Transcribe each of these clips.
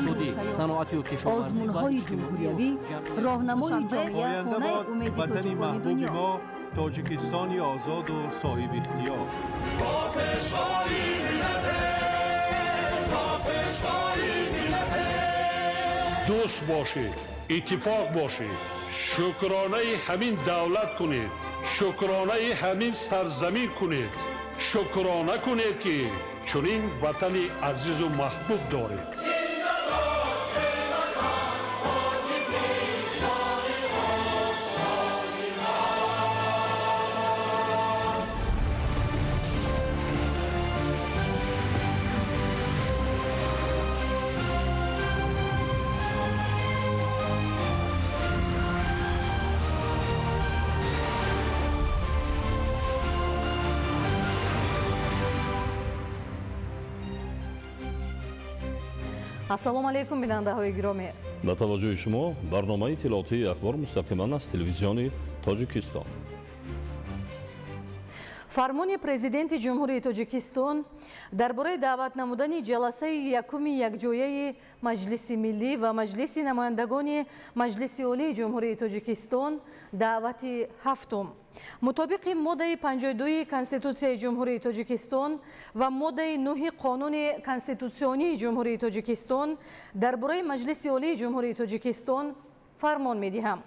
Иқтисодӣ, саноатию кишоварзӣ ва Озмунҳои ҷумҳуриявӣ, роҳнамои ҷомеа, хонаи умеди Ватани тоҷикони маҳбуби дунё. мо, Тоҷикистони озоду соҳибихтиёр. Дӯст бошед, иттифоқ бошед, шукронаи ҳамин давлат кунед, шукронаи ҳамин сарзамин кунед, шукрона кунед, ки чунин ватани азизу маҳбуб доред. Ассалому алайкум, бинандаҳои гиромӣ. Ба таваҷҷӯҳи шумо барномаи иттилоотии Ахбор, мустақиман аз Телевизиони Тоҷикистон. Фармони Президенти Ҷумҳурии Тоҷикистон дар бораи даъват намудани ҷаласаи якуми якҷояи Маҷлиси Миллӣ ва Маҷлиси Намояндагони Маҷлиси Олии Ҷумҳурии Тоҷикистон, даъвати ҳафтум. Мутобиқи моддаи 52 Конститутсияи Ҷумҳурии Тоҷикистон ва моддаи 9 Қонуни Конститутсионии Ҷумҳурии Тоҷикистон дар бораи Маҷлиси Олии Ҷумҳурии Тоҷикистон фармон медиҳам: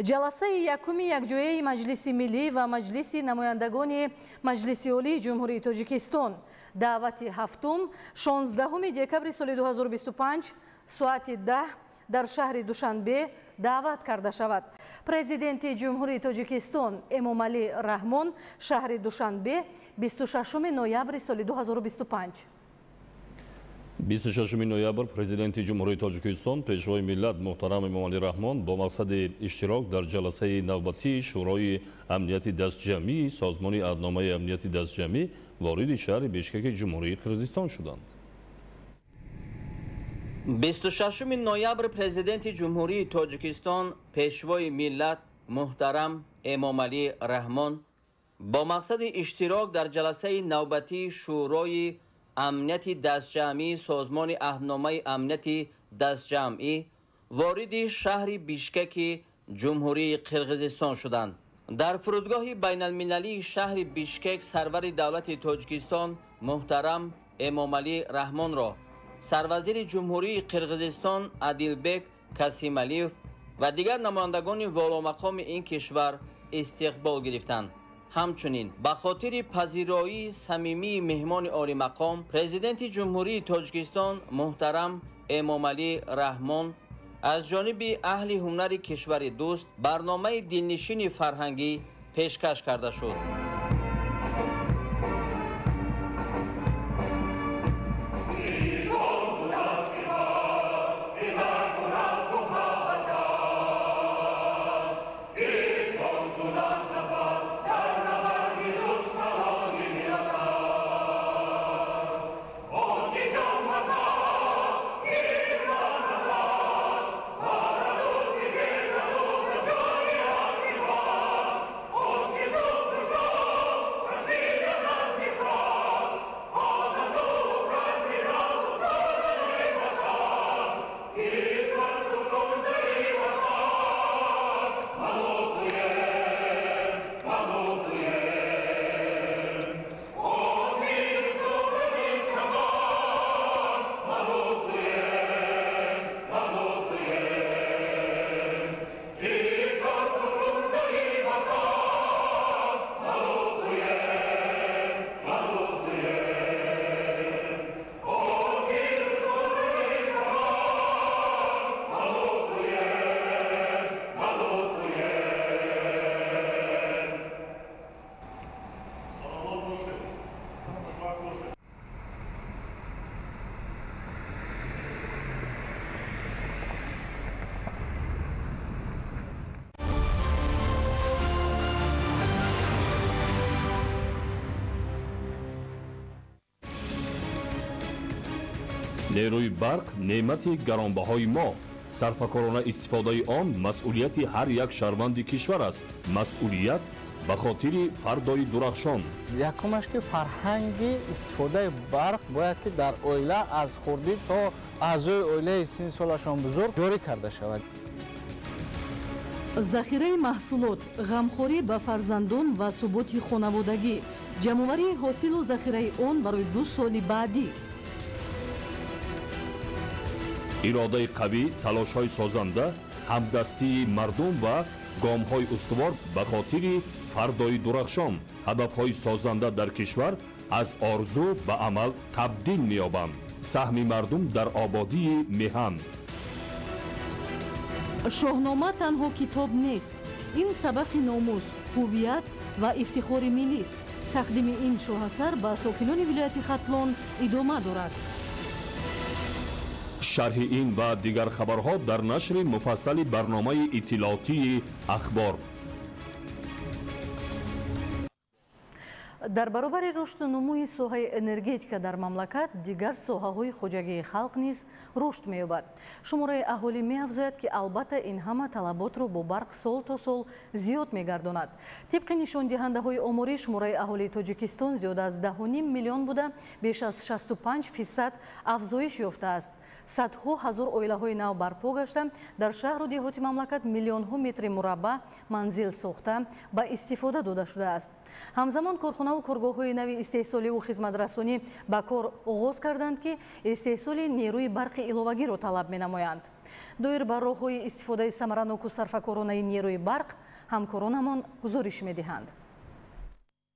ҷаласаи якуми якҷояи Маҷлиси Миллӣ ва Маҷлиси Намояндагони Маҷлиси Олии Ҷумҳурии Тоҷикистон, даъвати ҳафтум, 16 декабри соли 2025, соати 10 дар шаҳри Душанбе даъват карда шавад. Президенти Ҷумҳурии Тоҷикистон Эмомалӣ Раҳмон, шаҳри Душанбе, 26 ноябри соли 2025. 26 ноябр Президенти Ҷумҳурии Тоҷикистон, Пешвои миллат муҳтарам Эмомалӣ Раҳмон бо мақсади иштирок дар ҷаласаи навбатии Шӯрои амнияти дастҷамъии Созмони Аҳдномаи амнияти дастҷамъӣ вориди шаҳри Бишкеки Ҷумҳурии Қирғизистон шуданд. 26 ноябр Президенти Ҷумҳурии Тоҷикистон, Пешвои миллат муҳтарам Эмомалӣ Раҳмон бо мақсади иштирок дар ҷаласаи навбатии Шӯрои амнияти дастҷамъии Созмони Аҳдномаи амнияти дастҷамъӣ вориди шаҳри Бишкеки Ҷумҳурии Қирғизистон шуданд. Дар фурудгоҳи байналмилалии шаҳри Бишкек сарвари давлати Тоҷикистон муҳтарам Эмомалӣ Раҳмонро сарвазири Ҷумҳурии Қирғизистон Адилбек Касималиев ва дигар намояндагони воломақоми ин кишвар истиқбол гирифтанд. Ҳамчунин ба хотири пазироии самимии меҳмони олимақом Президенти Ҷумҳурии Тоҷикистон муҳтарам Эмомалӣ Раҳмон аз ҷониби аҳли ҳунари кишвари дӯст барномаи дилнишини фарҳангӣ пешкаш карда шуд. Нерӯи барқ неъмати гаронбаҳои мо. Сарфакорона истифодаи он масъулияти ҳар як шаҳрванди кишвар аст. Масъулият ба хотири фардои дурахшон. Якумаш ки фарҳанги истифодаи барқ бояд ки дар оила аз хурдӣ то аъзои оилаи синни солашон бузург ҷорӣ карда шавад. Захираи маҳсулот, ғамхорӣ ба фарзандон ва суботи хонаводагӣ, ҷамъоварии ҳосилу захираи он барои 2 соли баъдӣ. Иродаи қавӣ, талошҳои созанда, ҳамдастии мардум ва гомҳои устувор ба хотири фардои дурахшон. Ҳадафҳои созанда дар кишвар аз орзу ба амал табдил меёбанд. Саҳми мардум дар ободии меҳан. Шоҳнома танҳо китоб нест. Ин сабақи номус, ҳувият ва ифтихори миллист. Тақдими ин шоҳасар ба сокинони вилояти Хатлон идома дорад. Шарҳи ин ва дигар хабарҳо дар нашри муфассали барномаи иттилоотии Ахбор. Дар баробари рушду нумӯи соҳаи энергетика дар мамлакат, дигар соҳаҳои хоҷагии халқ низ рушд меёбад. Шумораи аҳолӣ меафзояд, ки албатта ин ҳама талаботро бо барқ сол то сол зиёд мегардонад. Тибқи нишондиҳандаҳои оморӣ, шумораи аҳолии Тоҷикистон зиёда аз 10,5 миллион буда, беш аз 65% афзоиш ёфтааст. Садҳо ҳазор оилаҳои нав барпо гашта, дар шаҳру деҳоти мамлакат миллионҳо метри мураббаъ манзил сохта ба истифода дода шудааст. Ҳамзамон корхонаву коргоҳҳои нави истеҳсоливу хизматрасонӣ ба кор оғоз карданд, ки истеҳсоли нерӯи барқи иловагиро талаб менамоянд. Доир ба роҳҳои истифодаи самараноку сарфакоронаи нерӯи барқ ҳамкоронамон гузориш медиҳанд.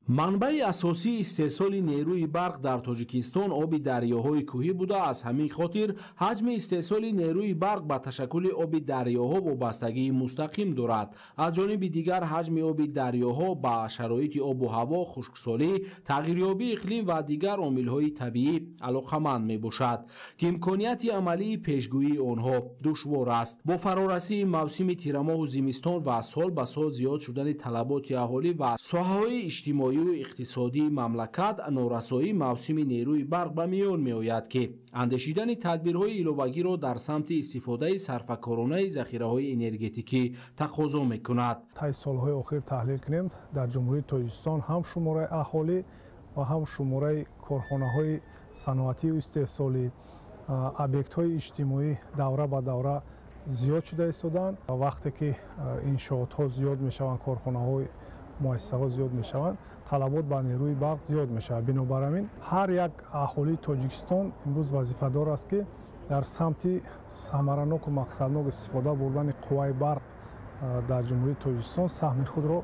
Манбаи асосии истеҳсоли нерӯи барқ дар Тоҷикистон оби дарёҳои кӯҳӣ буда, аз ҳамин хотир ҳаҷми истеҳсоли нерӯи барқ ба ташаккули оби дарёҳо вобастагии мустақим дорад. Аз ҷониби дигар, ҳаҷми оби дарёҳо ба шароити обу ҳаво, хушксолӣ, тағйирёбии иқлим ва дигар омилҳои табиӣ алоқаманд мебошад, ки имконияти амалии пешгӯии онҳо душвор аст. Бо фарорасии мавсими тирамоҳу зимистон ва сол ба сол зиёд шудани талаботи аҳолӣ ва соҳаҳои иҷтимоӣ иқтисодии мамлакат, норасоии мавсими нерӯи барқ ба миён меояд, ки андешидани тадбирҳои иловагиро дар самти истифодаи сарфакоронаи захираҳои энергетикӣ тақозо мекунад. Таи солҳои охир таҳлил кунем, дар Ҷумҳурии Тоҷикистон ҳам шумораи аҳолӣ ва ҳам шумораи корхонаҳои саноатию истеҳсолӣ, объектҳои иҷтимоӣ давра ба давра зиёд шуда истодаанд. Вақте ки иншоотҳо зиёд мешаванд, корхонаҳои муассисаҳо зиёд мешаванд, талабот ба нерӯи барқ зиёд мешавад. Бинобар ин ҳар як аҳолии Тоҷикистон имрӯз вазифадор аст, ки дар самти самараноку мақсаднок истифода бурдани қувваи барқ дар Ҷумҳурии Тоҷикистон саҳми худро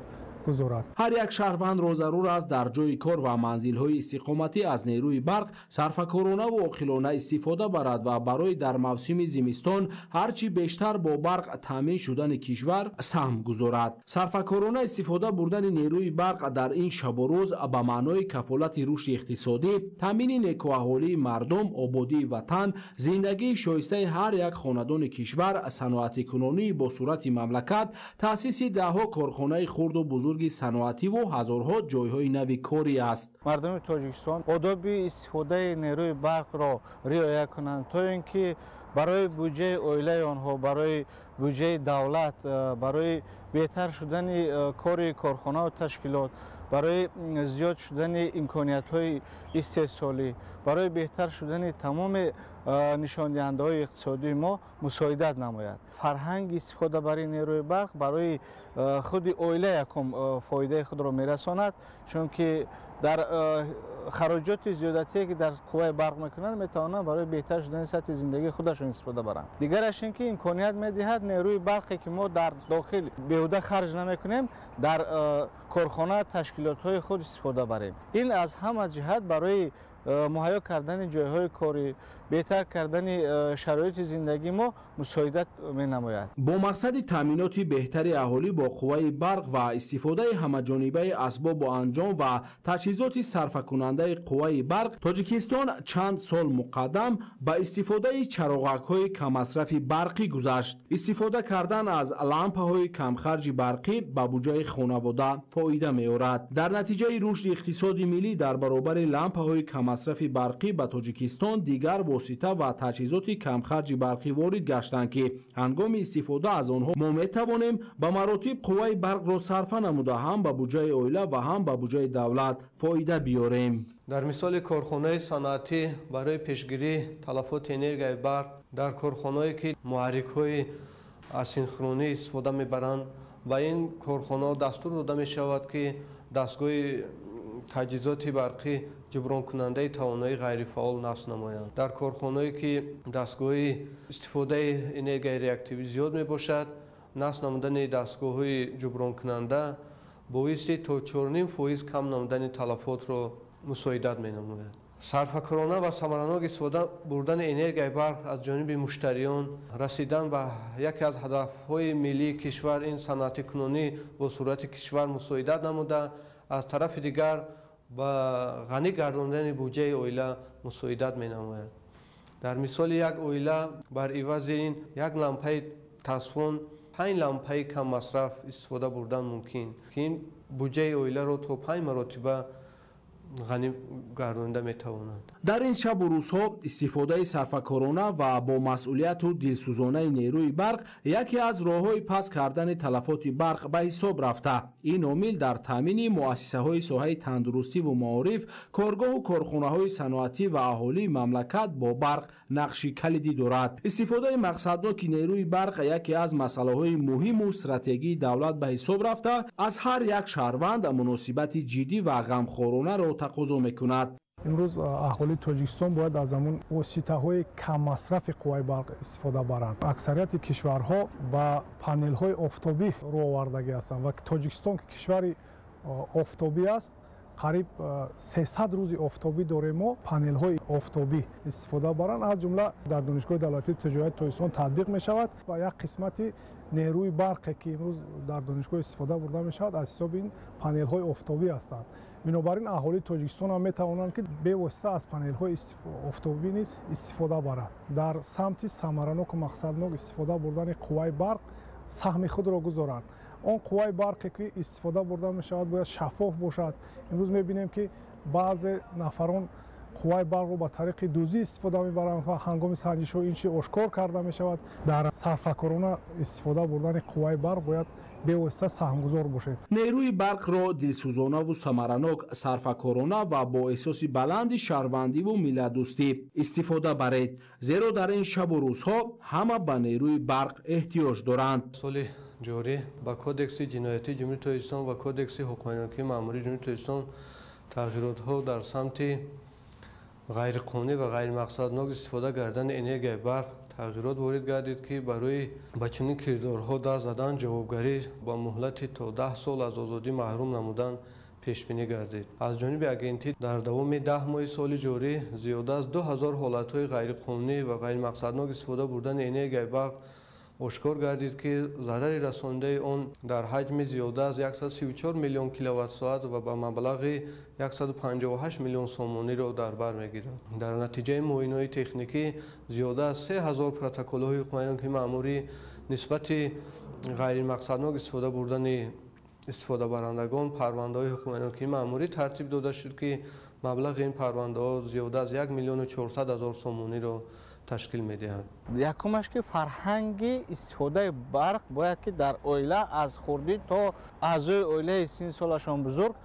гузорад. Ҳар як шаҳрвандро зарур аст дар ҷои кор ва манзилҳои истиқоматӣ аз нерӯи барқ сарфакоронаву оқилона истифода барад ва барои дар мавсими зимистон ҳарчи бештар бо барқ таъмин шудани кишвар саҳм гузорад. Сарфакорона истифода бурдани нерӯи барқ дар ин шабу рӯз ба маънои кафолати рушди иқтисодӣ, таъмини некӯаҳолии мардум, ободии ватан, зиндагии шоистаи ҳар як хонадони кишвар, саноатикунонии босуръати мамлакат, таъсиси даҳҳо корхонаи хурду бузурги саноативу ҳазорҳо ҷойҳои нави корӣ аст. Мардуми Тоҷикистон одоби истифодаи нерӯи барқро риоя кунанд, то ин ки барои буҷаи оилаи онҳо, барои буҷаи давлат, барои беҳтар шудани кори корхонаву ташкилот, барои зиёд шудани имкониятҳои истеҳсолӣ, барои беҳтар шудани тамоми нишондиҳандаҳои иқтисодии мо мусоидат намояд. Фарҳанги истифодабарии нерӯи барқ барои худи оила якум фоидаи худро мерасонад, чунки дар хароҷоти зиёдатие ки дар қувваи барқ мекунанд, метавонанд барои беҳтар шудани сатҳи зиндагии худашон истифода баранд. Дигараш ин ки имконият медиҳад нерӯи барқе ки мо дар дохил беҳуда харҷ намекунем, дар корхона ташкилотҳои худ истифода барем. Ин аз ҳама ҷиҳат барои муҳайё кардани ҷойҳои корӣ, беҳтар кардани шароити зиндагии мо мусоидат менамояд. Бо мақсади таъминоти беҳтари аҳолӣ бо қувваи барқ ва истифодаи ҳамаҷонибаи асбобу анҷом ва таҷҳизоти сарфакунандаи қувваи барқ, Тоҷикистон чанд сол муқаддам ба истифодаи чароғакҳои каммасрафи барқӣ гузашт. Истифода кардан аз лампаҳои камхарҷи барқӣ ба буҷаи хонавода фоида меорад. Дар натиҷаи рушди иқтисоди миллӣ дар баробари лампаҳои каммасрафи каммасрафи барқӣ ба Тоҷикистон дигар восита ва таҷҳизоти камхарҷи барқӣ ворид гаштанд, ки ҳангоми истифода аз онҳо мо метавонем ба маротиб қувваи барқро сарфа намуда ҳам ба буҷаи оила ва ҳам ба буҷаи давлат фоида биёрем. Дар мисоли корхонаи саноатӣ барои пешгирии талафоти энергияи барқ дар корхонаое ки муҳаррикҳои асинхронӣ истифода мебаранд, ба ин корхонаҳо дастур дода мешавад, ки дастгоҳи таҷҳизоти барқӣ ҷубронкунандаи тавоноии ғайрифаъол насб намоянд. Дар корхонаое ки дастгоҳи истифодаи энергияи реактивӣ зиёд мебошад, насб намудани дастгоҳҳои ҷубронкунанда боиси то 4,5% кам намудани талафотро мусоидат менамояд. Сарфакорона ва самаранок истифода бурдани энергияи барқ аз ҷониби муштариён, расидан ба яке аз ҳадафҳои миллии кишвар ин саноатикунонӣ бо суръати кишвар мусоидат намуда, аз тарафи дигар ба ғанӣ гардондани буҷаи оила мусоидат менамояд. Дар мисоли як оила бар ивази ин як лампаи тасфон 5 лампаи каммасраф истифода бурдан мумкин, ки ин буҷаи оиларо то 5 маротиба ғанӣ гардонида метавонад. Дар ин шабу рӯзҳо истифодаи сарфакорона ва бо масъулияту дилсӯзонаи нерӯи барқ яке аз роҳҳои паст кардани талафоти барқ ба ҳисоб рафта. Ин омил дар таъмини муассисаҳои соҳаи тандурустиву маориф, коргоҳу корхонаҳои саноатӣ ва аҳолии мамлакат бо барқ нақши калидӣ дорад. Истифодаи мақсадноки нерӯи барқ яке аз масъалаҳои муҳиму стратегии давлат ба ҳисоб рафта, аз ҳар як шаҳрванд муносибати ҷиддӣ ва ғамхоронаро тақозо мекунад. Имрӯз аҳолии Тоҷикистон бояд аз ҳамон воситаҳои каммасрафи қувваи барқ истифода баранд. Аксарияти кишварҳо ба панелҳои офтобӣ рӯ овардагӣ ҳастанд ва Тоҷикистон, ки кишвари офтобӣ аст, қариб 300 рӯзи офтобӣ дорем, мо панелҳои офтобӣ истифода баранд. Аз ҷумла дар Донишгоҳи давлатии тиҷорати Тоҷикистон татбиқ мешавад ва як қисмати нерӯи барқе, ки имрӯз дар донишгоҳ истифода бурда мешавад, аз ҳисоби ин панелҳои офтобӣ ҳастанд. Бинобар ин аҳолии Тоҷикистон ҳам метавонанд, ки бевосита аз панелҳои офтобӣ низ истифода баранд. Дар самти самараноку мақсаднок истифода бурдани қувваи барқ саҳми худро гузоранд. Он қувваи барқе, ки истифода бурда мешавад, бояд шаффоф бошад. Имрӯз мебинем, ки баъзе нафарон қувваи барқро ба тариқи дузӣ истифода мебаранд ва ҳангоми санҷишҳо ин чиз ошкор карда мешавад. Дар сарфакорона истифода бурдани қувваи барқ бояд бевосита саҳмгузор бошед. Нерӯи барқро дилсӯзонаву самаранок, сарфакорона ва бо эҳсоси баланди шаҳрвандиву миллатдӯстӣ истифода баред, зеро дар ин шабу рӯзҳо ҳама ба нерӯи барқ эҳтиёҷ доранд. Соли ҷорӣ ба Кодекси ҷиноятии Ҷумҳурии Тоҷикистон ва Кодекси ҳуқуқвайронкунии маъмурии Ҷумҳурии Тоҷикистон тағйиротҳо дар самти ғайриқонунӣ ва ғайримақсаднок истифода кардани энергияи барқ тағйирот ворид гардид, ки барои ба чунин кирдорҳо даст задан ҷавобгарӣ ба муҳлати то 10 сол аз озодӣ маҳрум намудан пешбинӣ гардид. Аз ҷониби агентӣ дар давоми 10 моҳи соли ҷорӣ зиёда аз 2000 ҳолатҳои ғайриқонунӣ ва ғайримақсаднок истифода бурдани энергияи барқ ошкор гардид, ки зарари расондаи он дар ҳаҷми зиёда аз 134 миллион киловатт-соат ва ба маблағи 158 миллион сомониро дар бар мегирад. Дар натиҷаи муоинаҳои техникӣ зиёда аз 3000 протоколҳои ҳуқуқвайронкунии маъмурӣ нисбати ғайримақсаднок истифода бурдани истифодабарандагон парвандаҳои ҳуқуқвайронкунии маъмурӣ тартиб дода шуд, ки маблағи ин парвандаҳо зиёда аз 1 400 000 сомониро ташкил медиҳанд. Якумаш ки фарҳанги истифодаи барқ бояд ки дар оила аз хурдӣ то аъзои оилаи синни солашон бузург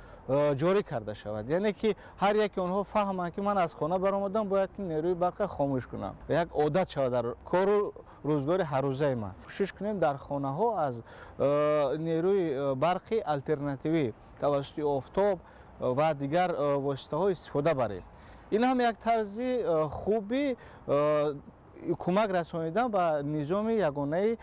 ҷорӣ карда шавад. Яъне ки ҳар яке онҳо фаҳманд, ки ман аз хона баромадам, бояд ки нерӯи барқро хомӯш кунам. Як одат шавад дар кору рӯзгори ҳаррӯзаи ман. Кӯшиш кунем дар хонаҳо аз нерӯи барқи алтернативӣ тавассути офтоб ва дигар воситаҳо истифода барем. Ин ҳам як тарзи хуби кӯмак расонидан ба низоми ягонаи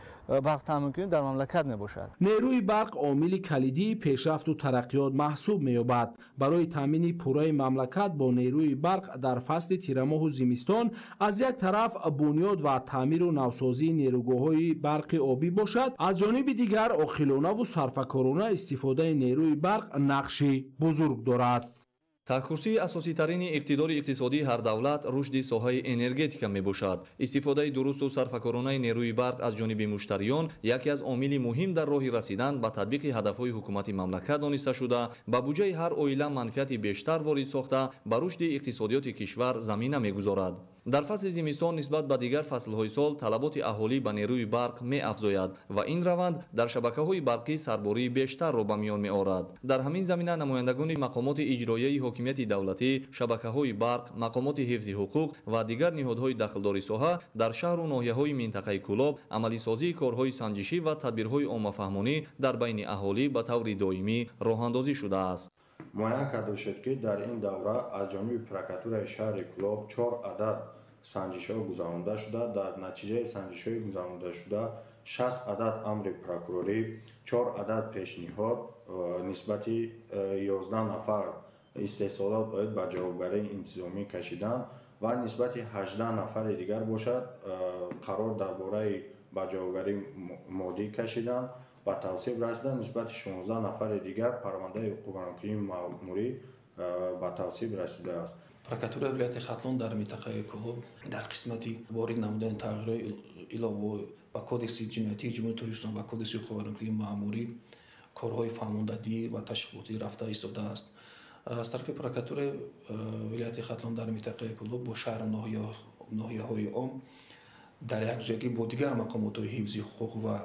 барқтаъминкунӣ дар мамлакат мебошад. Нерӯи барқ омили калидии пешрафту тараққиёт маҳсуб меёбад. Барои таъмини пурраи мамлакат бо нерӯи барқ дар фасли тирамоҳу зимистон аз як тараф бунёд ва таъмиру навсозии нерӯгоҳҳои барқи обӣ бошад, аз ҷониби дигар оқилонаву сарфакорона истифодаи нерӯи барқ нақши бузург дорад. Таҳкурсии асоситарини иқтидори иқтисодии ҳар давлат рушди соҳаи энергетика мебошад. Истифодаи дурусту сарфакоронаи нерӯи барқ аз ҷониби муштариён яке аз омили муҳим дар роҳи расидан ба татбиқи ҳадафҳои ҳукумати мамлакат дониста шуда, ба буҷаи ҳар оила манфиати бештар ворид сохта, ба рушди иқтисодиёти кишвар замина мегузорад. Дар фасли зимистон нисбат ба дигар фаслҳои сол талаботи аҳолӣ ба нерӯи барқ меафзояд ва ин раванд дар шабакаҳои барқӣ сарбории бештарро ба миён меорад. Дар ҳамин замина намояндагони мақомоти иҷроияи ҳокимияти давлатӣ, шабакаҳои барқ, мақомоти ҳифзи ҳуқуқ ва дигар ниҳодҳои дахлдори соҳа дар шаҳру ноҳияҳои минтақаи Кӯлоб амалисозии корҳои санҷишӣ ва тадбирҳои оммафаҳмонӣ дар байни аҳолӣ ба таври доимӣ роҳандозӣ шудааст. Муайян карда шуд, ки дар ин давра аз ҷониби прокуратураи шаҳри Кӯлоб 4 адад санҷишҳо гузаронида шуда, дар натиҷаи санҷишҳои гузаронидашуда 60 адад амри прокурорӣ, 4 адад пешниҳод нисбати 11 нафар истеҳсолот оид ба ҷавобгарии интизомӣ кашиданд ва нисбати 18 нафари дигар бошад қарор дар бораи ба ҷавобгарии моддӣ кашиданд. Ба тавсиф расида нисбати 16 нафари дигар парвандаи ҳуқуқвайронкунии маъмурӣ ба тавсиф расидааст. Прокуратураи вилояти Хатлон дар минтақаи Кӯлоб дар қисмати ворид намудани тағйироти иловаҳо ба Кодекси ҷиноятии Ҷумҳурии Тоҷикистон ва Кодекси ҳуқуқвайронкунии маъмурӣ корҳои фаҳмондадӣ ва ташкилотӣ рафта истодааст. Аз тарафи прокуратураи вилояти Хатлон дар минтақаи Кӯлоб бо шаҳру ноҳияҳои он дар якҷоягӣ бо дигар мақомотҳои ҳифзи ҳуқуқ ва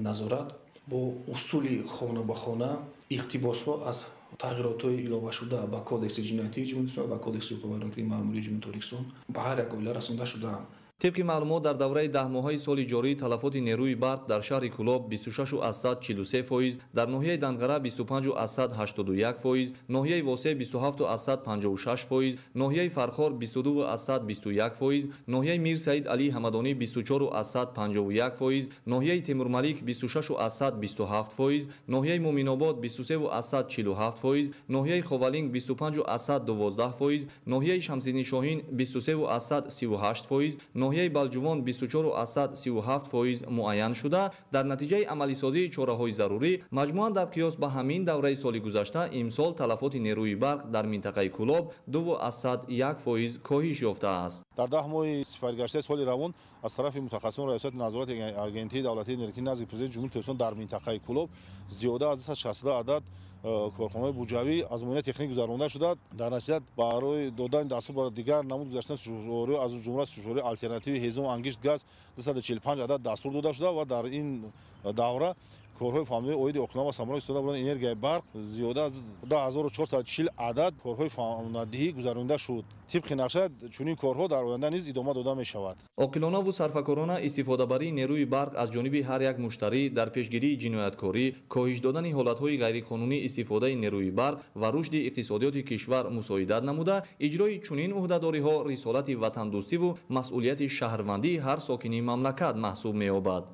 назорат бо усули хона ба хона иқтибосҳо аз тағйиротҳои иловашуда ба Кодекси ҷиноятии Ҷумҳурии Тоҷикистон ва Кодекси ҳуқуқвайронкунии маъмурии Ҷумҳурии Тоҷикистон ба ҳар як оила расонда шудаанд. Тибқи маълумот, дар давраи 10 моҳаи соли ҷорӣ талафоти нерӯи барқ дар шаҳри Кӯлоб 26,43%, дар ноҳияи Данғара 25,81%, ноҳияи Восеъ 27,56%, ноҳияи Фархор 22,21%, ноҳияи Мир Саид Алии Ҳамадонӣ 24,51%, ноҳияи Темурмалик 26,27%, ноҳияи Муминобод 23,47%, ноҳияи Ховалинг 25,12%, ноҳияи Шамсиддин Шоҳин 23,38%, ноҳияи Балҷувон 24,37% муайян шуда, дар натиҷаи амалисозии чораҳои зарурӣ маҷмӯан дар қиёс ба ҳамин давраи соли гузашта имсол талафоти нерӯи барқ дар минтақаи Кӯлоб 2,1% коҳиш ёфтааст. Дар 10 моҳи сипаригаштаи соли равон аз тарафи мутахассисон Раёсати назорати Агентии давлатии энергетикӣ назди Президенти Ҷумҳурии Тоҷикистон дар минтақаи Кӯлоб зиёда аз 262 адад корхонаҳои буҷавӣ аз муоинаи техникӣ гузаронда шуда, дар натиҷа барои додани дастур ба дигар намуд гузаштани сӯзишвориҳо, аз ҷумла сӯзишвории алтернативии ҳезум, ангишт, газ 245 адад дастур дода шуда ва дар ин давра корҳои фаҳмидани оиди оқилона ва самарнок истифода бурдани энергияи барқ зиёда аз 10440 адад корҳои фаҳмонадиҳӣ гузаронида шуд. Тибқи нақша чунин корҳо дар оянда низ идома дода мешавад. Оқилонаву сарфакорона истифодабарии нерӯи барқ аз ҷониби ҳар як муштарӣ дар пешгирии ҷинояткорӣ, коҳиш додани ҳолатҳои ғайриқонунӣ истифодаи нерӯи барқ ва рушди иқтисодиёти кишвар мусоидат намуда, иҷрои чунин ӯҳдадориҳо рисолати ватандӯстиву масъулияти шаҳрвандии ҳар сокини мамлакат маҳсуб меёбад.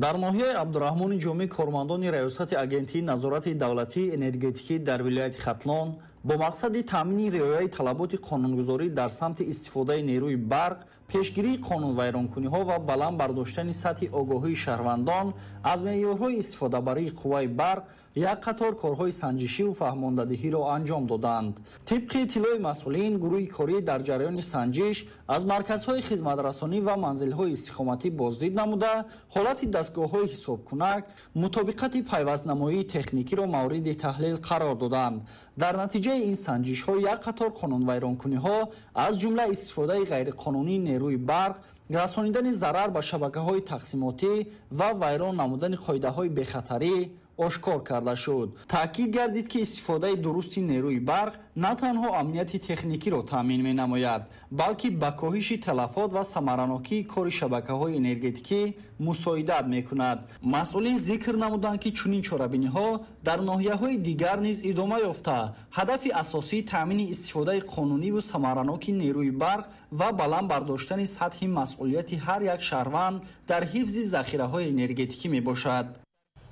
Дар ноҳияи Абдураҳмони Ҷомӣ кормандони Раёсати Агентии назорати давлатии энергетикӣ дар вилояти Хатлон бо мақсади таъмини риояи талаботи қонунгузорӣ дар самти истифодаи нерӯи барқ, пешгирии қонунвайронкуниҳо ва баланд бардоштани сатҳи огоҳии шаҳрвандон аз меъёрҳои истифодабарии қувваи барқ як қатор корҳои санҷишиву фаҳмондадиҳиро анҷом доданд. Тибқи иттилои масъулин, гурӯҳи корӣ дар ҷараёни санҷиш аз марказҳои хизматрасонӣ ва манзилҳои истиқоматӣ боздид намуда, ҳолати дастгоҳҳои ҳисобкунак, мутобиқати пайвастнамоии техникиро мавриди таҳлил қарор доданд. Дар натиҷаи ин санҷишҳо як қатор қонунвайронкуниҳо, аз ҷумла истифодаи ғайриқонунии нерӯи барқ, расонидани зарар ба шабакаҳои тақсимотӣ ва вайрон намудани қоидаҳои бехатарӣ ошкор карда шуд. Таъкид гардид, ки истифодаи дурусти нерӯи барқ на танҳо амнияти техникиро таъмин менамояд, балки ба коҳиши талафот ва самаранокии кори шабакаҳои энергетикӣ мусоидат мекунад. Масъулин зикр намуданд, ки чунин чорабиниҳо дар ноҳияҳои дигар низ идома ёфта, ҳадафи асосӣ таъмини истифодаи қонуниву самараноки нерӯи барқ ва баланд бардоштани сатҳи масъулияти ҳар як шаҳрванд дар ҳифзи захираҳои энергетикӣ мебошад.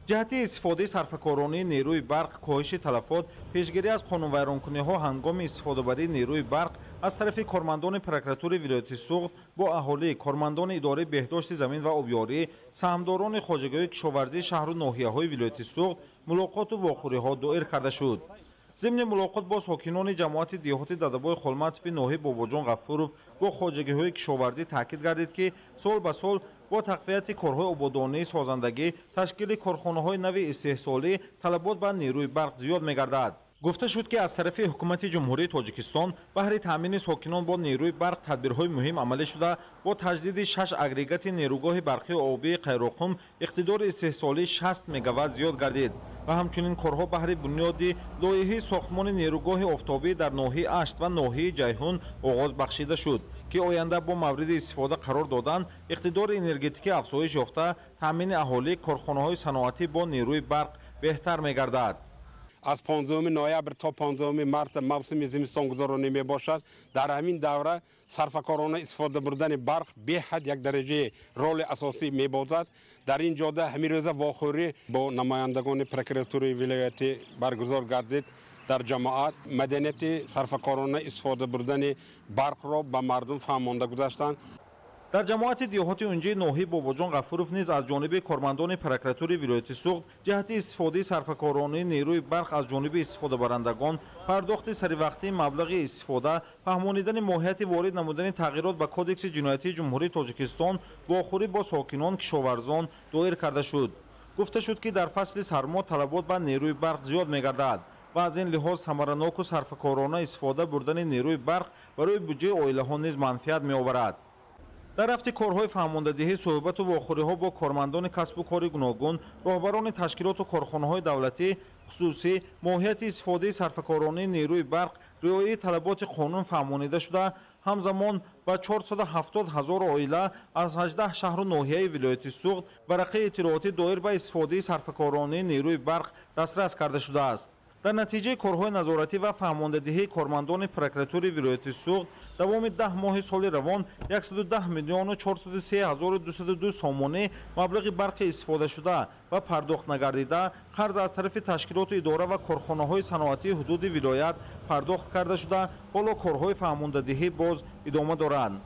Ҷиҳати истифодаи сарфакоронии нерӯи барқ, коҳиши талафот, пешгирӣ аз қонунвайронкуниҳо ҳангоми истифодабарии нерӯи барқ аз тарафи кормандони прокуратураи вилояти Суғд бо аҳолӣ, кормандони идораи беҳдошти замин ва обёрӣ, саҳмдорони хоҷагиҳои кишоварзии шаҳру ноҳияҳои вилояти Суғд мулоқоту вохӯриҳо доир карда шуд. Зимни мулоқот бо сокинони ҷамоати деҳоти Дадабои Холматови ноҳияи Бобоҷон Ғафуров бо хоҷагиҳои кишоварзӣ таъкид гардид, ки сол ба сол бо тақвияти корҳои ободонии созандагӣ, ташкили корхонаҳои нави истеҳсолӣ талабот ба нерӯи барқ зиёд мегардад. Гуфта шуд, ки аз тарафи ҳукумати Ҷумҳурии Тоҷикистон баҳри таъмини сокинон бо нерӯи барқ тадбирҳои муҳим амалӣ шуда, бо таҷдиди 6 агрегати нерӯгоҳи барқии обии Қайроқум иқтидори истеҳсолии 60 мегаватт зиёд гардид ва ҳамчунин корҳо баҳри бунёди лоиҳаи сохтмони нерӯгоҳи офтобӣ дар ноҳияи Ашт ва ноҳияи Ҷайҳун оғоз бахшида шуд, ки оянда бо мавриди истифода қарор додан иқтидори энергетикӣ афзоиш ёфта, таъмини аҳолӣ, корхонаҳои саноатӣ бо нерӯи барқ беҳтар мегардад. Аз 15 ноябр то 15 март мавсими зимистонгузаронӣ мебошад. Дар ҳамин давра сарфакорона истифода бурдани барқ беҳад як дараҷаи роли асосӣ мебозад. Дар ин ҷода ҳамин рӯза вохӯрӣ бо намояндагони прокуратураи вилоятӣ баргузор гардид. Дар ҷамоат маданияти сарфакорона истифода бурдани барқро ба мардум фаҳмонда гузаштанд. Дар ҷамоати деҳоти Унҷии ноҳияи Бобоҷон Ғафуров низ аз ҷониби кормандони прокуратураи вилояти Суғд ҷиҳати истифодаи сарфакоронаи нерӯи барқ аз ҷониби истифодабарандагон, пардохти саривақтии маблағи истифода, фаҳмонидани моҳияти ворид намудани тағйирот ба Кодекси ҷиноятии Ҷумҳурии Тоҷикистон вохӯрӣ бо сокинон, кишоварзон доир карда шуд. Гуфта шуд, ки дар фасли сармо талабот ба нерӯи барқ зиёд мегардад ва аз ин лиҳоз самараноку сарфакорона истифода бурдани нерӯи барқ барои буҷаи оилаҳо низ манфиат меоварад. Дар рафти корҳои фаҳмондадиҳӣ, суҳбату вохӯриҳо бо кормандони касбу кори гуногун, роҳбарони ташкилоту корхонаҳои давлатӣ, хусусӣ, моҳияти истифодаи сарфакоронаи нерӯи барқ, риояи талаботи қонун фаҳмонида шуда, ҳамзамон ба 470 ҳазор оила аз 18 шаҳру ноҳияи вилояти Суғд варақаи иттилоотӣ доир ба истифодаи сарфакоронаи нерӯи барқ дастрас карда шудааст. Дар натиҷаи корҳои назоратӣ ва фаҳмондадиҳии кормандони прокуратураи вилояти Суғд давоми 10 моҳи соли равон 110 миллиону 403 ҳазору 202 сомонӣ маблағи барқи истифодашуда ва пардохт нагардида қарз аз тарафи ташкилоту идора ва корхонаҳои саноатии ҳудуди вилоят пардохт карда шуда, ҳоло корҳои фаҳмондадиҳӣ боз идома доранд.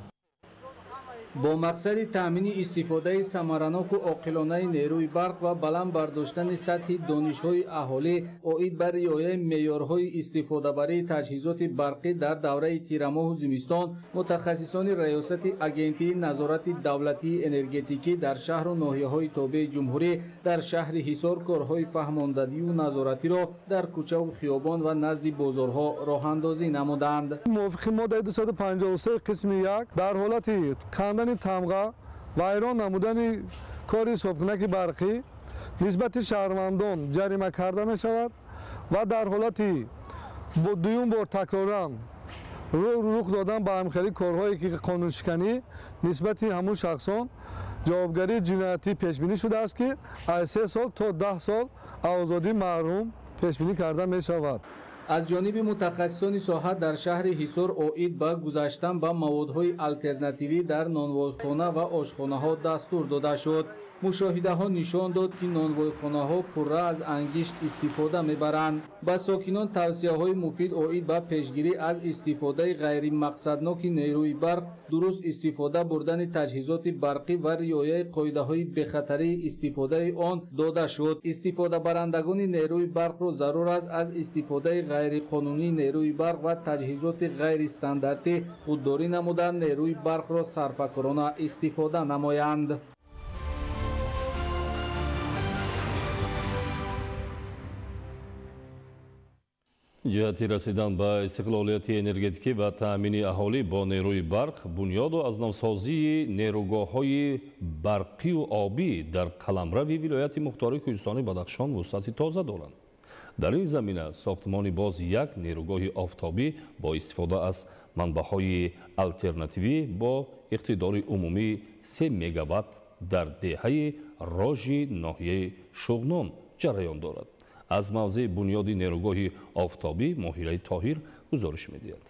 Бо мақсади таъмини истифодаи самараноку оқилонаи нерӯи барқ ва баланд бардоштани сатҳи донишҳои аҳолӣ оид ба риояи меъёрҳои истифодабарии таҷҳизоти барқӣ дар давраи тирамоҳу зимистон, мутахассисони Раёсати Агентии назорати давлатии энергетикӣ дар шаҳру ноҳияҳои тобеи ҷумҳурӣ дар шаҳри Ҳисор корҳои фаҳмондадию назоратиро дар кӯчаву хиёбон ва назди бозорҳо роҳандозӣ намуданд. Мувофиқи моддаи 253 қисми 1 дар ҳолати кандани тамға, вайрон намудани кори ҳисобкунаки барқӣ нисбати шаҳрвандон ҷарима карда мешавад ва дар ҳолати дуюм бор такроран рух додан ба ҳамхелӣ корҳое ки қонуншиканӣ нисбати ҳамун шахсон ҷавобгарии ҷиноятӣ пешбинӣ шудааст, ки аз 3 сол то 10 сол озодӣ маҳрум пешбинӣ карда мешавад. Аз ҷониби мутахассисони соҳа дар шаҳри Ҳисор оид ба гузаштан ба маводҳои алтернативӣ дар нонвойхона ва ошхонаҳо дастур дода шуд. Мушоҳидаҳо нишон дод, ки нонвойхонаҳо пурра аз ангишт истифода мебаранд. Ба сокинон тавсияҳои муфид оид ба пешгирӣ аз истифодаи ғайримақсадноки нерӯи барқ, дуруст истифода бурдани таҷҳизоти барқӣ ва риояи қоидаҳои бехатарии истифодаи он дода шуд. Истифодабарандагони нерӯи барқро зарур аст аз истифодаи ғайриқонунии нерӯи барқ ва таҷҳизоти ғайристандартӣ худдорӣ намуда, нерӯи барқро сарфакорона истифода намоянд. Ҷиҳати расидан ба истиқлолияти энергетикӣ ва таъмини аҳолӣ бо нерӯи барқ, бунёду аз навсозии нерӯгоҳҳои барқию обӣ дар қаламрави вилояти мухтори Кӯҳистони Бадахшон вусъати тоза доранд. Дар ин замина сохтмони боз як нерӯгоҳи офтобӣ бо истифода аз манбаъҳои алтернативӣ бо иқтидори умумии 3 мегаватт дар деҳаи Рожи ноҳияи Шуғнон ҷараён дорад. Аз мавзеи бунёди нерӯгоҳи офтобӣ Моҳираи Тоҳир гузориш медиҳад.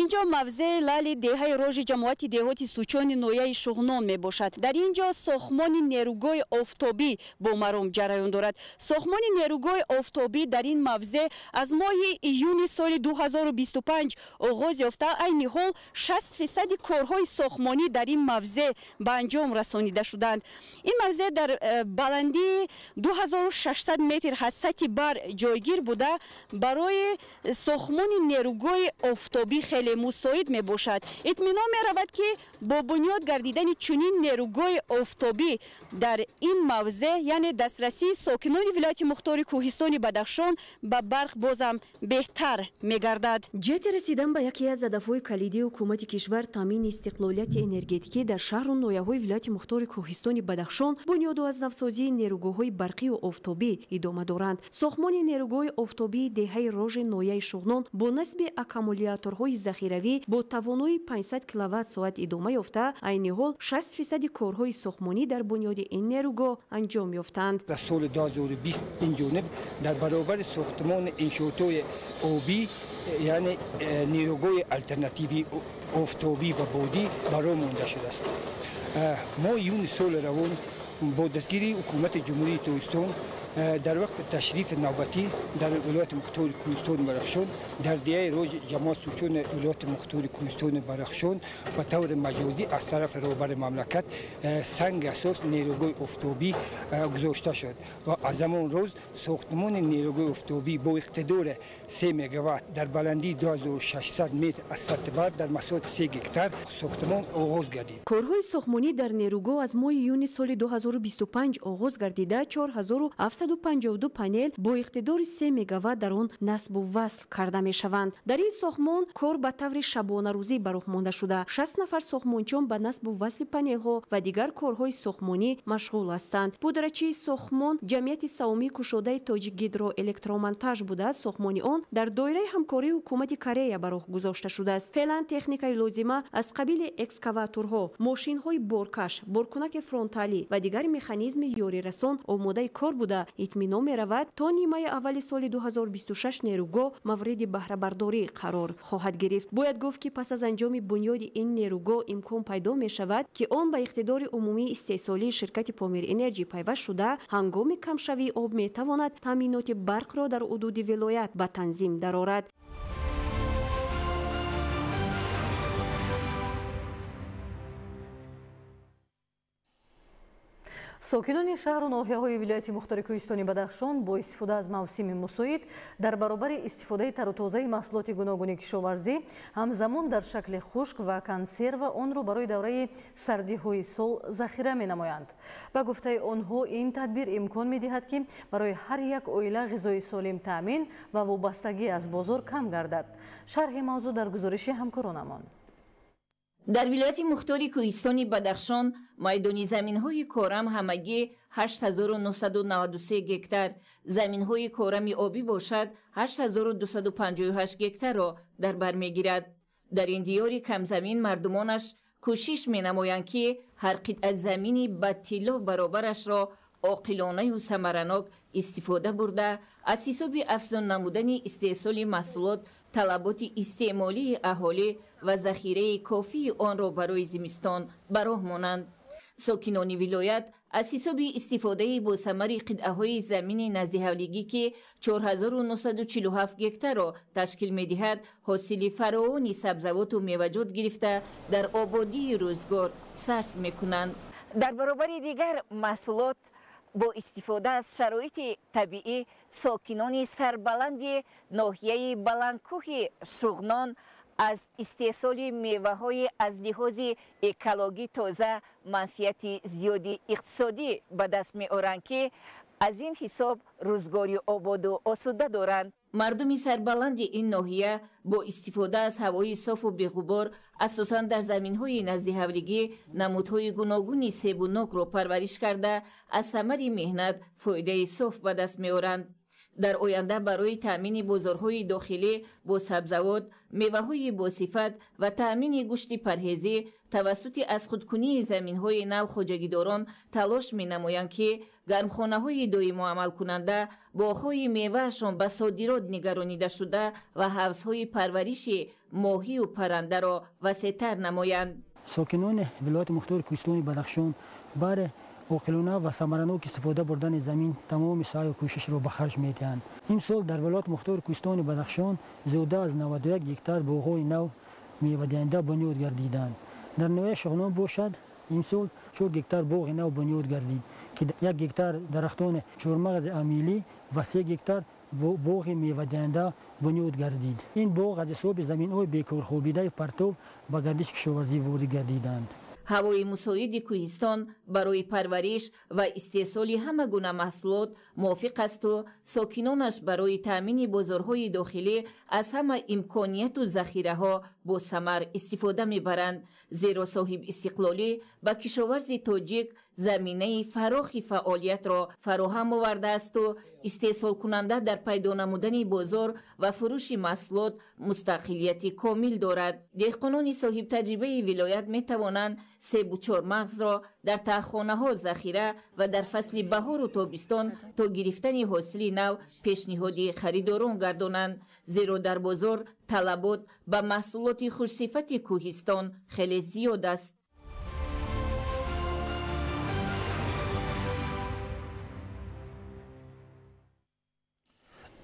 Инҷо мавзеи лали деҳаи Рожи ҷамоати деҳоти Сучони ноҳияи Шуғнон мебошад. Дар ин ҷо сохтмони нерӯгоҳи офтобӣ бо маром ҷараён дорад. Сохтмони нерӯгоҳи офтобӣ дар ин мавзеъ аз моҳи июни соли 2025 оғоз ёфта, айни ҳол 60% корҳои сохтмонӣ дар ин мавзеъ ба анҷом расонида шуданд. Ин мавзеъ дар баландии 2600 метр аз сатҳи баҳр ҷойгир буда, барои сохтмони нерӯгоҳи офтобӣ хеле мусоид мебошад. Итминон меравад, ки бо бунёд гардидани чунин нерӯгоҳи офтобӣ дар ин мавзеъ, яъне дастрасии сокинони вилояти мухтори Кӯҳистони Бадахшон ба барқ бозам беҳтар мегардад. Ҷиҳати расидан ба яке аз ҳадафҳои калидии ҳукумати кишвар, таъмини истиқлолияти энергетикӣ дар шаҳру ноҳияҳои вилояти мухтори Кӯҳистони Бадахшон, бунёду аз навсозии нерӯгоҳҳои барқию офтобӣ идома доранд. Сохтмони нерӯгоҳи офтобии деҳаи Рожи ноҳияи Шуғнон бо насби аккумуляторҳои захиравӣ бо тавоноии 500 киловатт-соат идома ёфта, айни ҳол 60% корҳои сохтмонӣ дар бунёди ин нерӯгоҳ анҷом ёфтанд. Дар соли 2020 ин ҷониб дар баробари сохтмони иншоотҳои обӣ, яъне нерӯгоҳи алтернативии офтобӣ ва бодӣ барои монда шудааст. Моҳи июни соли равон бо дастгирии ҳукумати Ҷумҳурии Тоҷикистон дар вақти ташрифи навбатӣ дар вилояти мухтори Кӯҳистони Бадахшон дар деҳаи Рожи ҷамоат Сучони вилояти мухтори Кӯҳистони Бадахшон ба таври маҷозӣ аз тарафи роҳбари мамлакат санги асос нерӯгоҳи офтобӣ гузошта шуд ва аз ҳамон рӯз сохтмони нерӯгоҳи офтобӣ бо иқтидори 3 мегаватт дар баландии 2600 метр аз сатҳи баҳр дар масоҳати 3 гектар сохтмон оғоз гардид. Корҳои сохтмонӣ дар нерӯгоҳ аз моҳи июни соли 2025 оғоз гардида, 4752 панел бо иқтидори 3 мегаватт дар он насбу васл карда мешаванд. Дар ин сохтмон кор ба таври шабонарӯзӣ ба роҳ монда шуда, 60 нафар сохтмончиён ба насбу васли панелҳо ва дигар корҳои сохтмонӣ машғул ҳастанд. Пудрачии сохтмон ҷамъияти савомии кушодаи Тоҷик Гидроэлектромонтаж буда, сохтмони он дар доираи ҳамкории ҳукумати Корея ба роҳ гузошта шудааст. Феълан техникаи лозима аз қабили экскаваторҳо, мошинҳои боркаш, боркунаки фронталӣ ва дигар механизми ёрирасон омодаи кор буда, итминон меравад то нимаи аввали соли 2026 нерӯгоҳ мавриди баҳрабардорӣ қарор хоҳад гирифт. Бояд гуфт, ки пас аз анҷоми бунёди ин нерӯгоҳ имкон пайдо мешавад, ки он ба иқтидори умумии истеҳсолии ширкати Помир Энерҷи пайваст шуда, ҳангоми камшавии об метавонад таъминоти барқро дар ҳудуди вилоят ба танзим дарорад. Сокинони шаҳру ноҳияҳои вилояти мухтори Кӯҳистони Бадахшон бо истифода аз мавсими мусоид дар баробари истифодаи тару тозаи маҳсулоти гуногуни кишоварзӣ, ҳамзамон дар шакли хушк ва консерва онро барои давраи сардиҳои сол захира менамоянд. Ба гуфтаи онҳо, ин тадбир имкон медиҳад, ки барои ҳар як оила ғизои солим таъмин ва вобастагӣ аз бозор кам гардад. Шарҳи мавзӯъ дар гузориши ҳамкоронамон. Дар вилояти мухтори Кӯҳистони Бадахшон майдони заминҳои корам ҳамагӣ 8993 гектар, заминҳои корами обӣ бошад 8258 гектарро дар бар мегирад. Дар ин диёри камзамин мардумонаш кӯшиш менамоянд, ки ҳар қитъа замини ба тилло баробарашро оқилонаю самаранок истифода бурда, аз ҳисоби афзун намудани истеҳсоли маҳсулот талаботи истеъмолии аҳолӣ ва захираи кофии онро барои зимистон ба роҳ монанд. Сокинони вилоят аз ҳисоби истифодаи босамари қитъаҳои замини наздиҳавлигӣ, ки 4947 гектарро ташкил медиҳад, ҳосили фаровони сабзавоту меваҷот гирифта дар ободии рӯзгор сарф мекунанд. Дар баробари дигар маҳсулот бо истифода аз шароити табиӣ сокинони сарбаланди ноҳияи Баландкӯҳи Шуғнон аз истеҳсоли меваҳои аз лиҳози экологӣ тоза манфиати зиёди иқтисодӣ ба даст меоранд, ки аз ин ҳисоб рӯзгори ободу осуда доранд. Мардуми сарбаланди ин ноҳия бо истифода аз ҳавои софу беғубор, асосан дар заминҳои наздиҳавлигӣ намудҳои гуногуни себу нокро парвариш карда, аз самари меҳнат фоидаи соф ба даст меоранд. Дар оянда барои таъмини бозорҳои дохилӣ бо сабзавот, меваҳои босифат ва таъмини гӯшти парҳезӣ тавассути аз худкунии заминҳои нав хоҷагидорон талош менамоянд, ки гармхонаҳои доимоамалкунанда боғҳои меваашон ба содирот нигаронида шуда ва ҳавзҳои парвариши моҳию паррандаро васеътар намоянд. Сокинони вилояти мухтори кӯҳистони Бадахшон баре оқилона ва самаранок истифода бурдани замин тамоми саъю кӯшишро ба харҷ медиҳанд. Имсол дар вилояти мухтори кӯҳистони Бадахшон зиёда аз 91 гектар боғҳои нав мевадиҳанда бунёд гардиданд. Дар ноҳияи Шуғнон бошад, имсол 4 гектар боғи нав бунёд гардид, ки 1 гектар дарахтони чормағзи амилӣ ва 3 гектар боғи мевадиҳанда бунёд гардид. Ин боғ аз ҳисоби заминҳои бекорхобидаи партов ба гардиши кишоварзӣ ворид гардиданд. Ҳавои мусоиди кӯҳистон барои парвариш ва истеҳсоли ҳама гуна маҳсулот мувофиқ асту сокинонаш барои таъмини бозорҳои дохилӣ аз ҳама имконияту захираҳо бо самар истифода мебаранд, зеро соҳибистиқлолӣ ба кишоварзи тоҷик заминаи фарохи фаъолиятро фароҳам овардаасту истеҳсолкунанда дар пайдо намудани бозор ва фурӯши маҳсулот мустақилияти комил дорад. Деҳқонони соҳибтаҷрибаи вилоят метавонанд себу чормағзро дар таҳхонаҳо захира ва дар фасли баҳору тобистон то гирифтани ҳосили нав пешниҳоди харидорон гардонанд, зеро дар бозор талабот ба маҳсулоти хушсифати кӯҳистон хеле зиёд аст.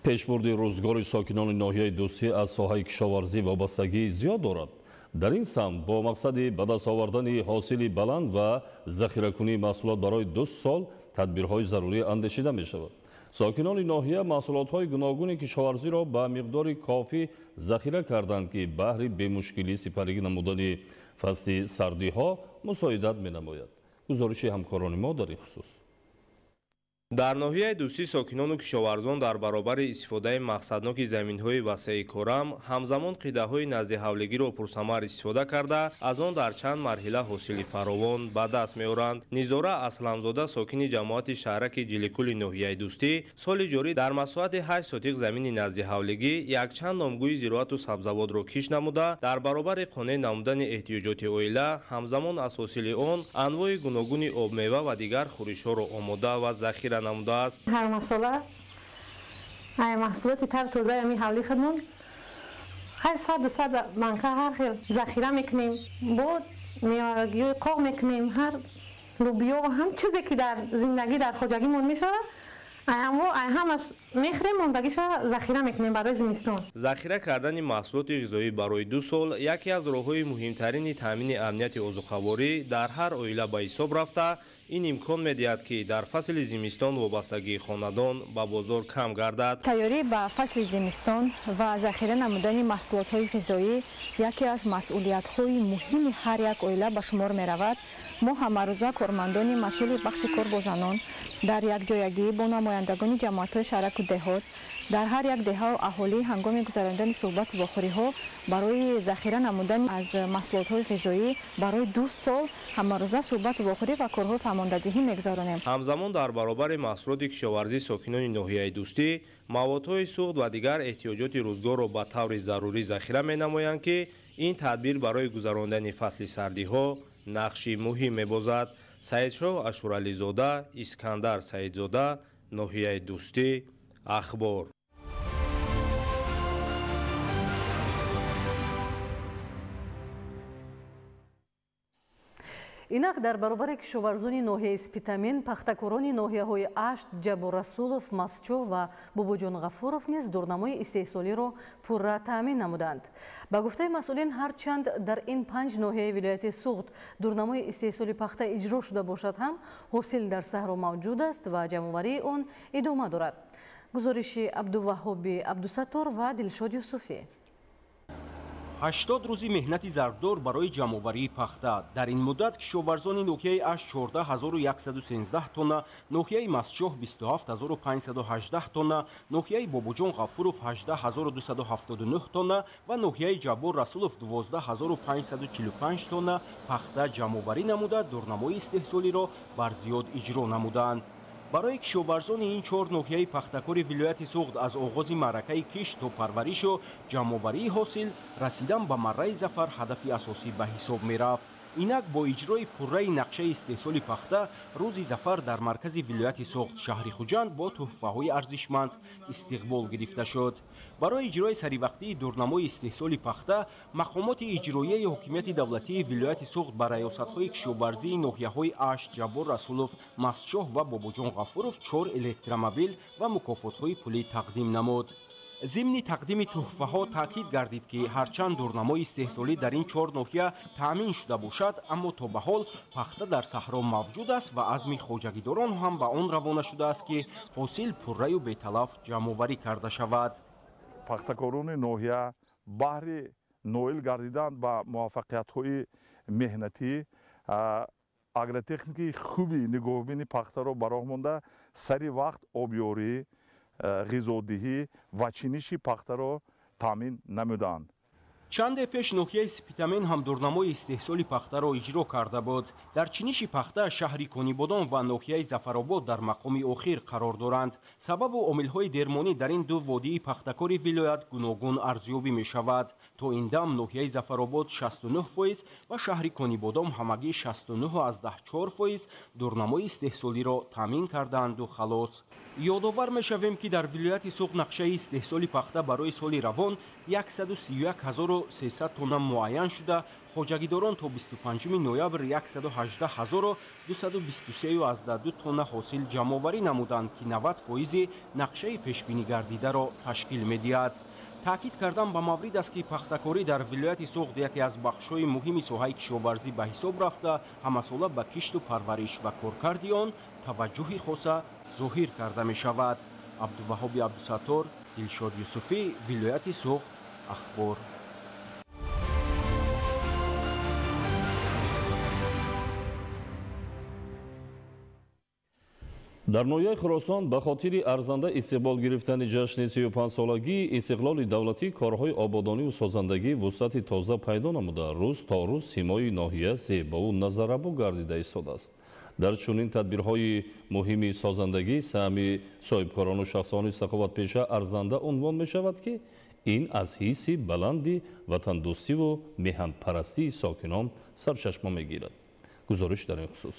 Пешбурди рӯзгори сокинони ноҳияи Дӯстӣ аз соҳаи кишоварзӣ вобастагии зиёд дорад. Дар ин самт бо мақсади ба даст овардани ҳосили баланд ва захиракунии маҳсулот барои 2 сол тадбирҳои зарурӣ андешида мешавад. Сокинони ноҳия маҳсулотҳои гуногуни кишоварзиро ба миқдори кофӣ захира карданд, ки баҳри бемушкилӣ сипарӣ намудани фасли сардиҳо мусоидат менамояд. Гузориши ҳамкорони мо дар ин хусус. Дар ноҳияи Дӯстӣ сокинону кишоварзон дар баробари истифодаи мақсадноки заминҳои васеи корам ҳамзамон қидаҳои наздиҳавлигиро пурсамар истифода карда, аз он дар чанд марҳила ҳосили фаровон ба даст меоранд. Низора Асламзода, сокини ҷамоати шаҳраки Ҷиликули ноҳияи Дӯстӣ, соли ҷорӣ дар масоҳати 8 сотиқ замини наздиҳавлигӣ якчанд номгӯи зироату сабзавотро кишт намуда, дар баробари қонеъ намудани эҳтиёҷоти оила ҳамзамон аз ҳосили он анвои гуногуни обмева ва дигар хӯришҳоро омода ва захира намудааст. Ҳар масъала ай маҳсулоти тар тозаи ҳамин ҳавли худмон ҳар сад банка ҳар хел захира мекунем, бо мевагиҳои қоқ мекунем, ҳар лубиё ҳам чизе ки дар зиндагӣ дар хоҷагимон мешавад, ай ҳамаш мехӯрем, мондагиша захира мекунем барои зимистон. Захира кардани маҳсулоти ғизоӣ барои 2 сол яке аз роҳҳои муҳимтарини таъмини амнияти озуқаворӣ дар ҳар оила ба ҳисоб рафта, ин имкон медиҳад, ки дар фасли зимистон вобастагии хонадон ба бозор кам гардад. Тайёрӣ ба фасли зимистон ва захира намудани маҳсулотҳои ғизоӣ яке аз масъулиятҳои муҳими ҳар як оила ба шумор меравад. Мо ҳамарӯза кормандони масъули бахши кор бо занон дар якҷоягӣ бо намояндагони ҷамоатҳои шаҳраку деҳот дар ҳар як деҳаву аҳолӣ ҳангоми гузарондани суҳбату вохӯриҳо барои захира намудани аз маҳсулотҳои ғизоӣ барои 2 сол ҳамарӯза суҳбату вохӯрӣ ва корҳои фаҳмондадиҳӣ мегузаронем. Ҳамзамон дар баробари маҳсулоти кишоварзӣ сокинони ноҳияи Дӯстӣ маводҳои сӯхт ва дигар эҳтиёҷоти рӯзгорро ба таври зарурӣ захира менамоянд, ки ин тадбир барои гузарондани фасли сардиҳо нақши муҳим мебозад. Саидшоҳ Ашурализода, Искандар Саидзода, ноҳияи Дӯстӣ, Ахбор. Инак дар баробари кишоварзони ноҳияи Спитамен, пахтакорони ноҳияҳои Ашт, Ҷабборрасулов, Масчоҳ ва Бобоҷон Ғафуров низ дурнамои истеҳсолиро пурра таъмин намуданд. Ба гуфтаи масъулин, ҳарчанд дар ин 5 ноҳияи вилояти Суғд дурнамои истеҳсоли пахта иҷро шуда бошад ҳам, ҳосил дар саҳро мавҷуд аст ва ҷамъоварии он идома дорад. Гузориши Абдуваҳҳоби Абдусаттор ва Дилшод Юсуфӣ. 80 рӯзи меҳнати зардор барои ҷамъоварии пахта. Дар ин муддат кишоварзони ноҳияи Ашт 14113 тонна, ноҳияи Масчоҳ 27518 тонна, ноҳияи Бобоҷон Ғафуров 18279 тонна ва ноҳияи Ҷаббор Расулов 12545 тонна пахта ҷамъоварӣ намуда, дурнамои истеҳсолиро бар зиёд иҷро намуданд. Барои кишоварзони ин чор ноҳияи пахтакори вилояти Суғд аз оғози маъракаи кишт то парваришу ҷамъоварии ҳосил расидан ба марраи зафар ҳадафи асосӣ ба ҳисоб мерафт. Инак бо иҷрои пурраи нақшаи истеҳсоли пахта рӯзи зафар дар маркази вилояти Суғд шаҳри Хуҷанд бо тӯҳфаҳои арзишманд истиқбол гирифта шуд. Барои иҷрои саривақтии дурнамои истеҳсоли пахта мақомоти иҷроияи ҳокимияти давлатии вилояти Суғд ба раёсатҳои кишоварзии ноҳияҳои Ашт, Ҷаббор Расулов, Мастчоҳ ва Бобоҷон Ғафуров 4 электромобил ва мукофотҳои пулӣ тақдим намуд. Зимни тақдими тӯҳфаҳо таъкид гардид, ки ҳарчанд дурнамои истеҳсолӣ дар ин чор ноҳия таъмин шуда бошад, аммо то ба ҳол пахта дар саҳро мавҷуд аст ва азми хоҷагидорон ҳам ба он равона шудааст, ки ҳосил пурраю беталаф ҷамъоварӣ карда шавад. Пахтакорони ноҳия баҳри ноил гардидан ба муваффақиятҳои меҳнатӣ агротехникаи хуби нигоҳубини пахтаро ба роҳ монда, сари вақт обёрӣ, ғизодиҳӣ ва чиниши пахтаро таъмин намуданд. Чанде пеш ноҳияи Спитамен ҳам дурнамои истеҳсоли пахтаро иҷро карда буд. Дар чиниши пахта шаҳри Конибодом ва ноҳияи Зафаробод дар мақоми охир қарор доранд. Сабабу омилҳои дермонӣ дар ин ду водии пахтакори вилоят гуногун арзёбӣ мешавад. То ин дам ноҳияи Зафаробод 69% ва шаҳри Конибодом ҳамагӣ 69,4% дурнамои истеҳсолиро таъмин кардаанду халос. Ёдовар мешавем, ки дар вилояти Суғд нақшаи истеҳсоли пахта барои соли равон 131 300 тонна муайян шуда, хоҷагидорон то 25 ноябр 118 223,2 тонна ҳосил ҷамъоварӣ намуданд, ки 90% нақшаи пешбинигардидаро ташкил медиҳад. Таъкид кардан ба маврид аст, ки пахтакорӣ дар вилояти Суғд яке аз бахшҳои муҳими соҳаи кишоварзӣ ба ҳисоб рафта, ҳамасола ба кишту парвариш ва коркарди он таваҷҷӯҳи хоса зоҳир карда мешавад. Абдуваҳоби Абдусаттор, Дилшод Юсуфӣ, вилояти Суғд, Ахбор. Дар ноҳияи Хуросон ба хотири арзанда истиқбол гирифтани ҷашни 35-солагии истиқлоли давлатӣ корҳои ободониву созандагӣ вусъати тоза пайдо намуда, рӯз то рӯз симои ноҳия зебову назаррабо гардида истодааст. Дар чунин тадбирҳои муҳими созандагӣ саҳми соҳибкорону шахсони саховатпеша арзанда унвон мешавад, ки ин аз ҳисси баланди ватандӯстиву меҳанпарастии сокинон сарчашма мегирад. Гузориш дар ин хусус.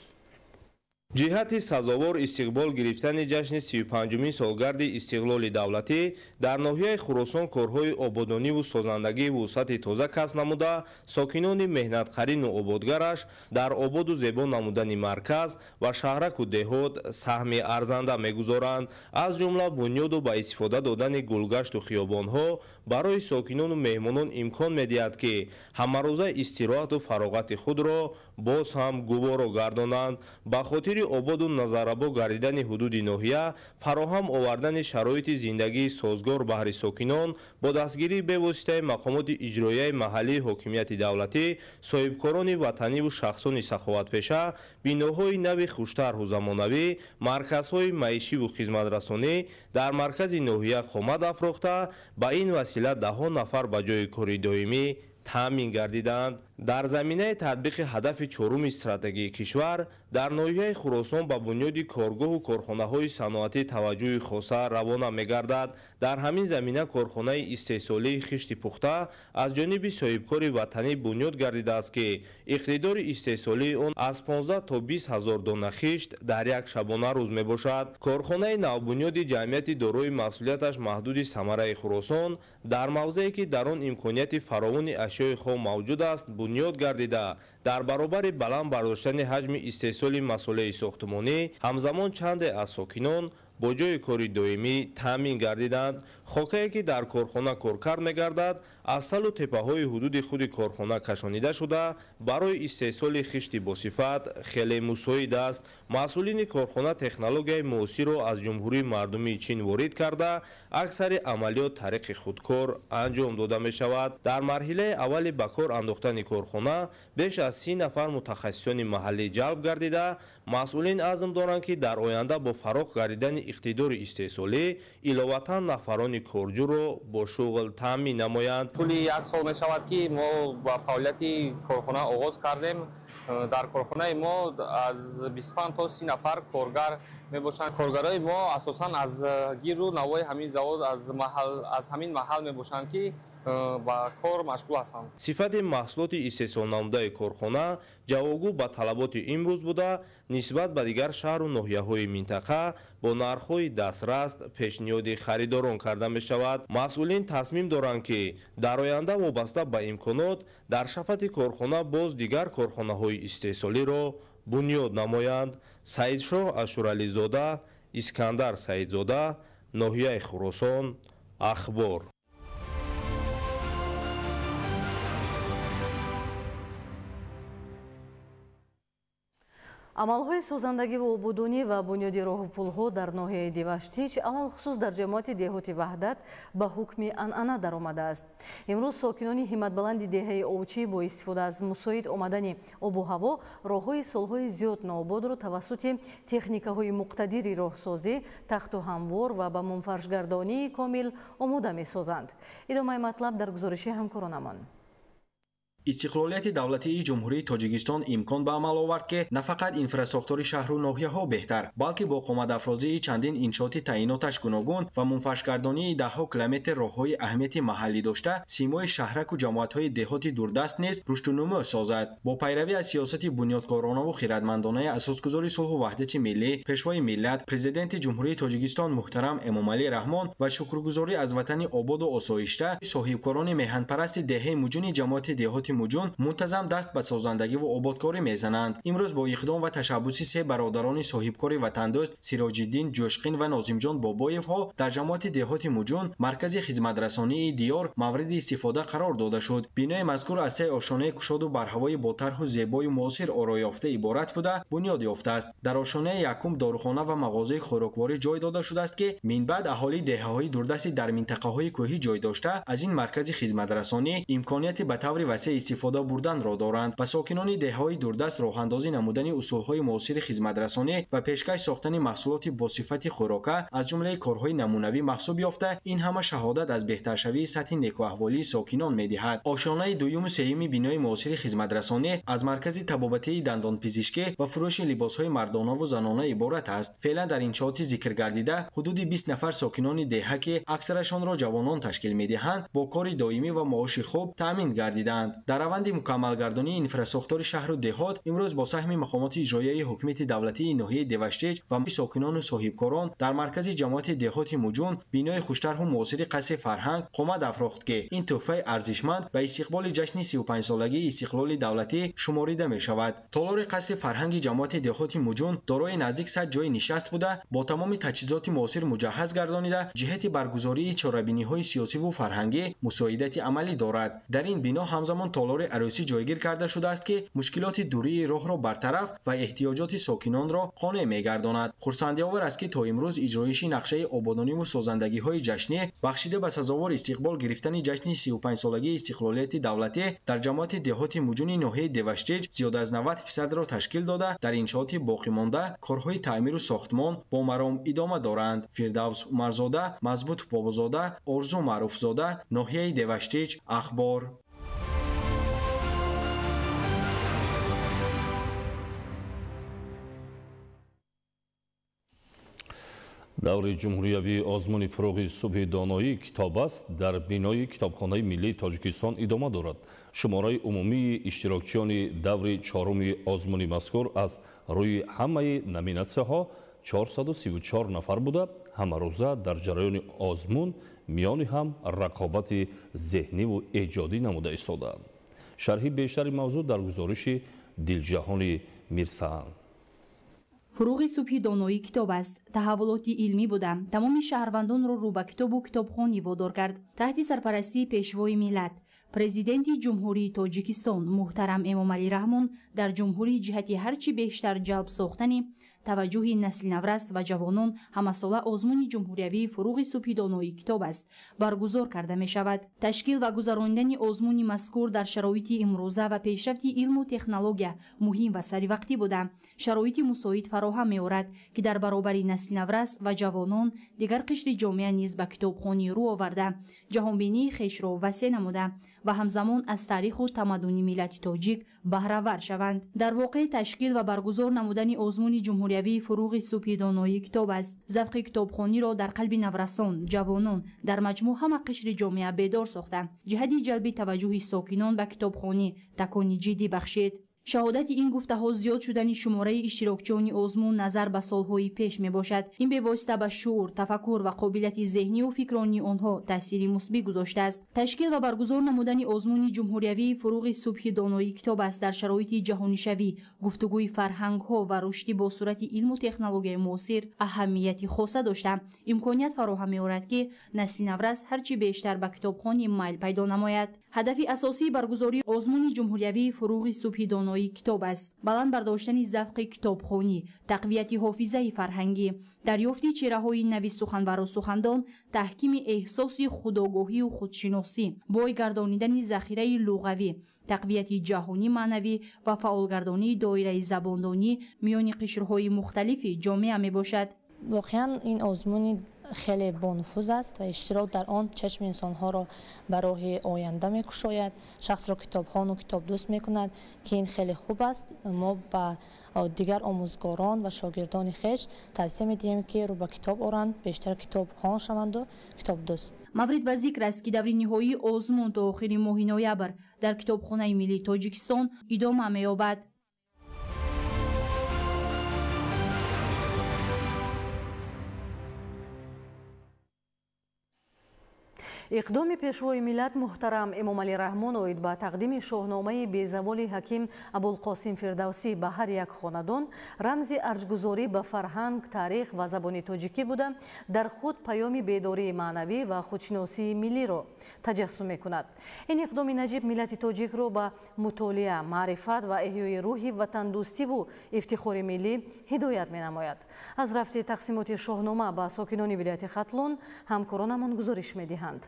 Ҷиҳати сазовор истиқбол гирифтани ҷашни 35-умин солгарди истиқлоли давлатӣ дар ноҳияи Хуросон корҳои ободониву созандагии вусъати тоза касб намуда, сокинони меҳнатқарину ободгараш дар ободу зебо намудани марказ ва шаҳраку деҳот саҳми арзанда мегузоранд. Аз ҷумла бунёду ба истифода додани гулгашту хиёбонҳо барои сокинону меҳмонон имкон медиҳад, ки ҳамарӯза истироҳату фароғати худро боз ҳам гуворо гардонанд. Ба хотири ободу назаррабо гардидани ҳудуди ноҳия, фароҳам овардани шароити зиндагии созгор баҳри сокинон бо дастгирии бевоситаи мақомоти иҷроияи маҳаллии ҳокимияти давлатӣ, соҳибкорони ватаниву шахсони саховатпеша биноҳои нави хуштарҳу замонавӣ, марказҳои маишиву хизматрасонӣ дар маркази ноҳия қомат афрохта, ба ин васила даҳҳо нафар ба ҷойи кори доимӣ таъмин гардиданд. Дар заминаи татбиқи ҳадафи чоруми стратегии кишвар дар ноҳияи Хуросон ба бунёди коргоҳу корхонаҳои саноатӣ таваҷҷӯҳи хоса равона мегардад. Дар ҳамин замина корхонаи истеҳсолии хишти пухта аз ҷониби соҳибкори ватанӣ бунёд гардидааст, ки иқтидори истеҳсолии он аз 15 то 20 ҳазор дона хишт дар як шабона рӯз мебошад. Корхонаи навбунёди ҷамъияти дорои масъулияташ маҳдуди Самараи Хуросон дар мавзее, ки дар он имконияти фаровони ашёи хом мавҷуд аст, бунёд гардида, дар баробари баланд бардоштани ҳаҷми истеҳсоли масолеҳи сохтмонӣ ҳамзамон чанде аз сокинон бо ҷойи кори доимӣ таъмин гардиданд. Хокае, ки дар корхона коркард мегардад, аз талу теппаҳои ҳудуди худи корхона кашонида шуда, барои истеҳсоли хишти босифат хеле мусоид аст. Масъулини корхона технологияи муосирро аз Ҷумҳурии Мардумии Чин ворид карда, аксари амалиёт тариқи худкор анҷом дода мешавад. Дар марҳилаи аввали ба кор андохтани корхона беш аз 30 нафар мутахассисони маҳаллӣ ҷалб гардида, масъулин азм доранд, ки дар оянда бо фарох гардидани иқтидори истеҳсолӣ, иловатан нафарони корҷӯро бо шуғл таъмин намоянд. Тӯли як сол мешавад, ки мо ба фаъолияти корхона оғоз кардем. Дар корхонаи мо аз 25 то 30 нафар коргар мебошанд. Коргарои мо асосан аз гиру навои ҳамин завод, аз ҳамин маҳал мебошанд, ки ба кор машғул ҳастанд. Сифати маҳсулоти истеҳсолнамудаи корхона ҷавобгӯ ба талаботи имрӯз буда, нисбат ба дигар шаҳру ноҳияҳои минтақа бо нархҳои дастрас пешниҳоди харидорон карда мешавад. Масъулин тасмим доранд, ки дар оянда вобаста ба имконот дар шафати корхона боз дигар корхонаҳои истеҳсолиро бунёд намоянд. Саидшоҳ Ашурализода, Искандар Саидзода, ноҳияи Хуросон, Ахбор. Амалҳои созандагиву ободонӣ ва бунёди роҳу пулҳо дар ноҳияи Деваштич, алалхусус дар ҷамоати деҳоти Ваҳдат, ба ҳукми анъана даромадааст. Имрӯз сокинони ҳимматбаланди деҳаи Овчӣ бо истифода аз мусоид омадани обу ҳаво роҳҳои солҳои зиёд ноободро тавассути техникаҳои муқтадири роҳсозӣ, тахту ҳамвор ва ба мунфаршгардонии комил омода месозанд. Идомаи матлаб дар гузориши ҳамкоронамон. Истиқлолияти давлатии Ҷумҳурии Тоҷикистон имкон ба амал овард, ки на фақат инфрасохтори шаҳру ноҳияҳо беҳтар, балки бо қомадафрозии чандин иншооти таъиноташ гуногун ва мунфаршгардонии даҳҳо километр роҳҳои аҳамияти маҳаллӣ дошта, симои шаҳраку ҷамоатҳои деҳоти дурдаст низ рушду нумӯ созад. Бо пайравӣ аз сиёсати бунёдкоронаву хирадмандонаи асосгузори сулҳу ваҳдати миллӣ, Пешвои миллат, Президенти Ҷумҳурии Тоҷикистон муҳтарам Эмомалӣ Раҳмон ва шукргузорӣ аз ватани ободу осоишта, соҳибкорони меҳанпарасти деҳаи Муҷуни ҷамоати деҳоти Муҷун мунтазам даст ба созандагиву ободкорӣ мезананд. Имрӯз бо иқдом ва ташаббуси се бародарони соҳибкори ватандӯст Сироҷиддин, Ҷӯшқин ва Нозимҷон Бобоевҳо дар ҷамоати деҳоти Муҷун маркази хизматрасонии Диёр мавриди истифода қарор дода шуд. Бинои мазкур аз се ошонаи кушоду барҳавои бо тарҳу зебою муосир ороёфта иборат буда, бунёд ёфтааст. Дар ошонаи якум дорухона ва мағозаи хӯрокворӣ ҷой дода шудааст, ки минбаъд аҳолии деҳаҳои дурдасти дар минтақаҳои кӯҳӣ ҷой дошта аз ин маркази хизматрасонӣ имконияти ба таври васеъ истифода бурданро доранд. Ба сокинони деҳаҳои дурдаст роҳандозӣ намудани усулҳои муосири хизматрасонӣ ва пешкаш сохтани маҳсулоти босифати хӯрока аз ҷумлаи корҳои намунавӣ маҳсуб ёфта, ин ҳама шаҳодат аз беҳтаршавии сатҳи некуаҳволии сокинон медиҳад. Ошонаи дуюму сеюми бинои муосири хизматрасонӣ аз маркази табобатии дандонпизишкӣ ва фурӯши либосҳои мардонаву занона иборат аст. Феълан дар иншооти зикргардида ҳудуди 20 нафар сокинони деҳа, ки аксарашонро ҷавонон ташкил медиҳанд, бо кори доимӣ ва маоши хуб таъмин гардидаанд. Дар раванди мукаммалгардонии инфрасохтори шаҳру деҳот имрӯз бо саҳми мақомоти иҷроияи ҳукумати давлатии ноҳияи Деваштич ва сокинону соҳибкорон дар маркази ҷамоати деҳоти Муҷун бинои хуштарҳу муосири қасри фарҳанг қомат афрохт, ки ин тӯҳфаи арзишманд ба истиқболи ҷашни 35-солагии истиқлоли давлатӣ шуморида мешавад. Толори қасри фарҳанги ҷамоати деҳоти Муҷун дорои наздик 100 ҷои нишаст буда, бо тамоми таҷҳизоти муосир муҷаҳҳаз гардонида, ҷиҳати баргузории чорабиниҳои сиёсиву фарҳангӣ мусоидати амалӣ дорад. Дар ин бино ҳамзамон толори арӯсӣ ҷойгир карда шудааст, ки мушкилоти дурии роҳро бартараф ва эҳтиёҷоти сокинонро қонеъ мегардонад. Хурсандиовар аст, ки то имрӯз иҷроиши нақшаи ободониву созандагиҳои ҷашнӣ бахшида ба сазовор истиқбол гирифтани ҷашни 35-солагии истиқлолияти давлатӣ дар ҷамоати деҳоти Муҷуни ноҳияи Деваштич зиёда аз 90%-ро ташкил дода, дар иншооти боқимонда корҳои таъмиру сохтмон бо маром идома доранд. Фирдавс Умарзода, Мазбут Бобозода, Орзу Маъруфзода, ноҳияи Деваштич, Ахбор. Даври ҷумҳуриявии озмуни фурӯғи субҳи доноӣ китоб аст дар бинои китобхонаи миллии Тоҷикистон идома дорад. Шумораи умумии иштирокчиёни даври чоруми озмуни мазкур аз рӯи ҳамаи номинатсияҳо 434 нафар буда, ҳамарӯза дар ҷараёни озмун миёни ҳам рақобати зеҳниву эҷодӣ намуда истодаанд. Шарҳи бештари мавзӯъ дар гузориши Дилҷаҳони Мирсаан. Фурӯғи субҳи доноӣ китоб аст. Таҳаввулоти илмӣ буда, тамоми шаҳрвандонро рӯ ба китобу китобхонӣ водор кард. Таҳти сарпарастии Пешвои миллат, Президенти Ҷумҳурии Тоҷикистон муҳтарам Эмомалӣ Раҳмон дар ҷумҳурӣ ҷиҳати ҳарчи бештар ҷалб сохтани таваҷҷӯҳи насли наврас ва ҷавонон ҳамасола озмуни ҷумҳуриявии фуруғи субҳи доноии китоб аст баргузор карда мешавад. Ташкил ва гузаронидани озмуни мазкур дар шароити имрӯза ва пешрафти илму технология муҳим ва саривақтӣ буда, шароити мусоид фароҳам меорад, ки дар баробари насли наврас ва ҷавонон дигар қишри ҷомеа низ ба китобхонӣ рӯ оварда, ҷаҳонбинии хешро васеъ намуда ва ҳамзамон аз таъриху тамаддуни миллати тоҷик баҳравар шаванд. Дар воқеъ ташкил ва баргузор намудани озмуни ҷумҳуриявии фуруғи субҳи доноии китоб аст завқи китобхониро дар қалби наврасон, ҷавонон, дар маҷмӯъ ҳама қишри ҷомеа бедор сохта, ҷиҳати ҷалби таваҷҷӯҳи сокинон ба китобхонӣ такони ҷиддӣ бахшид. Шаҳодати ин гуфтаҳо зиёд шудани шумораи иштирокчиёни озмун назар ба солҳои пеш мебошад. Ин бевосита ба шуур, тафаккур ва қобилияти зеҳнию фикронии онҳо таъсири мусбӣ гузоштааст. Ташкил ва баргузор намудани озмуни ҷумҳуриявии фуруғи субҳи доноии китоб аст дар шароити ҷаҳонишавӣ, гуфтугӯи фарҳангҳо ва рушди бо суръати илму технологияи муосир аҳамияти хоса дошта, имконият фароҳам меорад, ки насли наврас ҳарчи бештар ба китобхонӣ майл пайдо намояд. Ҳадафи асосии баргузории озмуни ҷумҳуриявии фуруғи субҳи доноии китоб аст баланд бардоштани завқи китобхонӣ, тақвияти ҳофизаи фарҳангӣ, дарёфти чеҳраҳои нави суханвару сухандон, таҳкими эҳсоси худогоҳию худшиносӣ, бой гардонидани захираи луғавӣ, тақвияти ҷаҳонӣ маънавӣ ва фаъолгардонии доираи забондонӣ миёни қишрҳои мухталифи ҷомеа мебошад. Воқеан ин озмуни хеле бонуфуз аст ва иштирок дар он чашми инсонҳоро ба роҳи оянда мекушояд, шахсро китобхону китобдӯст мекунад, ки ин хеле хуб аст. Мо ба дигар омӯзгорон ва шогирдони хеш тавсия медиҳем, ки рӯ ба китоб оранд, бештар китобхон шаванду китобдӯст. Маврид ба зикр аст, ки даври ниҳоии озмун то охири моҳи ноябр дар Китобхонаи миллии Тоҷикистон идома меёбад. Иқдоми пешвои миллат муҳтарам Эмомалӣ Раҳмон оид ба тақдими шоҳномаи безаволи ҳаким Абулқосим Фирдавсӣ ба ҳар як хонадон рамзи арҷгузорӣ ба фарҳанг, таърих ва забони тоҷикӣ буда, дар худ паёми бедории маънавӣ ва худшиносии миллиро таҷассум мекунад. Ин иқдоми наҷиб миллати тоҷикро ба мутолиа, маърифат ва эҳёи рӯҳи ватандӯстиву ифтихори миллӣ ҳидоят менамояд. Аз рафти тақсимоти шоҳнома ба сокинони вилояти Хатлон ҳамкоронамон гузориш медиҳанд.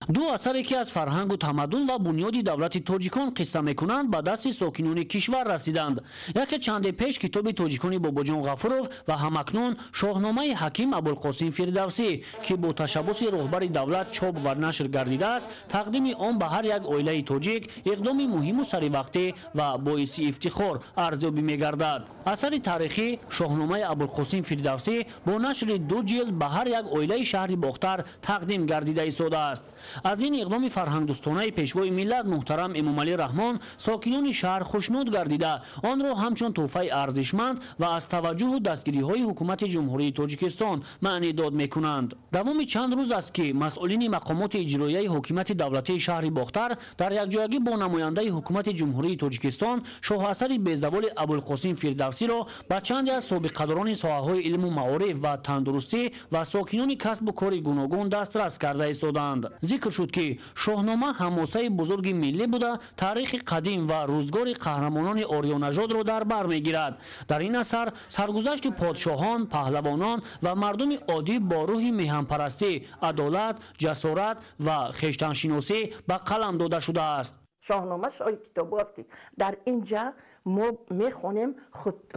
Ду асаре ки аз фарҳангу тамаддун ва бунёди давлати тоҷикон қисса мекунанд, ба дасти сокинони кишвар расиданд. Яке чанде пеш китоби тоҷикони Бобоҷон Ғафуров ва ҳамакнун шоҳномаи ҳаким Абулқосим Фирдавсӣ, ки бо ташаббуси роҳбари давлат чоп ва нашр гардидааст, тақдими он ба ҳар як оилаи тоҷик иқдоми муҳиму саривақтӣ ва боиси ифтихор арзёбӣ мегардад. Асари таърихӣ шоҳномаи Абулқосим Фирдавсӣ бо нашри ду ҷилд ба ҳар як оилаи шаҳри Бохтар тақдим гардида истодааст. Аз ин иқдоми фарҳангдӯстонаи пешвои миллат муҳтарам Эмомалӣ Раҳмон сокинони шаҳр хушнуд гардида, онро ҳамчун тӯҳфаи арзишманд ва аз таваҷҷӯҳу дастгириҳои ҳукумати Ҷумҳурии Тоҷикистон маънидод мекунанд. Давоми чанд рӯз аст, ки масъулини мақомоти иҷроияи ҳокимияти давлатии шаҳри Бохтар дар якҷоягӣ бо намояндаи ҳукумати Ҷумҳурии Тоҷикистон шоҳасари безаволи Абулқосим Фирдавсиро ба чанде аз собиқадорони соҳаҳои илму маориф ва тандурустӣ ва сокинони касбу кори гуногун дастрас карда истодаанд. Зикр шуд, ки шоҳнома ҳамосаи бузурги миллӣ буда, таърихи қадим ва рӯзгори қаҳрамонони ориёнажодро дар бар мегирад. Дар ин асар саргузашти подшоҳон, паҳлавонон ва мардуми оддӣ бо рӯҳи меҳанпарастӣ, адолат, ҷасорат ва хештаншиносӣ ба қалам дода шудааст. Шоҳнома шоҳи китобо аст, ки дар инҷа мо мехонем,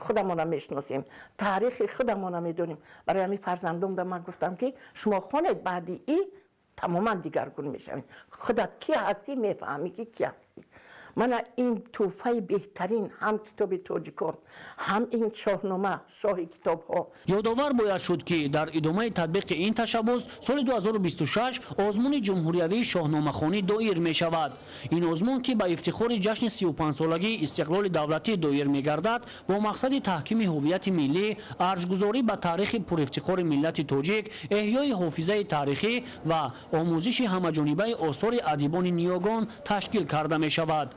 худамонро мешиносем, таърихи худамонро медонем. Барои ҳамин фарзандонда ман гуфтам, ки шумо хонед, баъди и тамоман дигаргун мешавед. Худат ки ҳастӣ, мефаҳмӣ, ки ки ҳастӣ. Мана ин тӯҳфаи беҳтарин ҳам китоби тоҷикон, ҳам ин шоҳнома, шоҳи китобҳо. Ёдовар бояд шуд, ки дар идомаи татбиқи ин ташаббус соли 2026 озмуни ҷумҳуриявии шоҳномахонӣ доир мешавад. Ин озмун, ки ба ифтихори ҷашни 35-солагии истиқлоли давлатӣ доир мегардад, бо мақсади таҳкими ҳуввияти миллӣ, арҷгузорӣ ба таърихи пурэфтихори миллати тоҷик, эҳёи ҳофизаи таърихӣ ва омӯзиши ҳамаҷонибаи осори адибони ниёгон ташкил карда мешавад.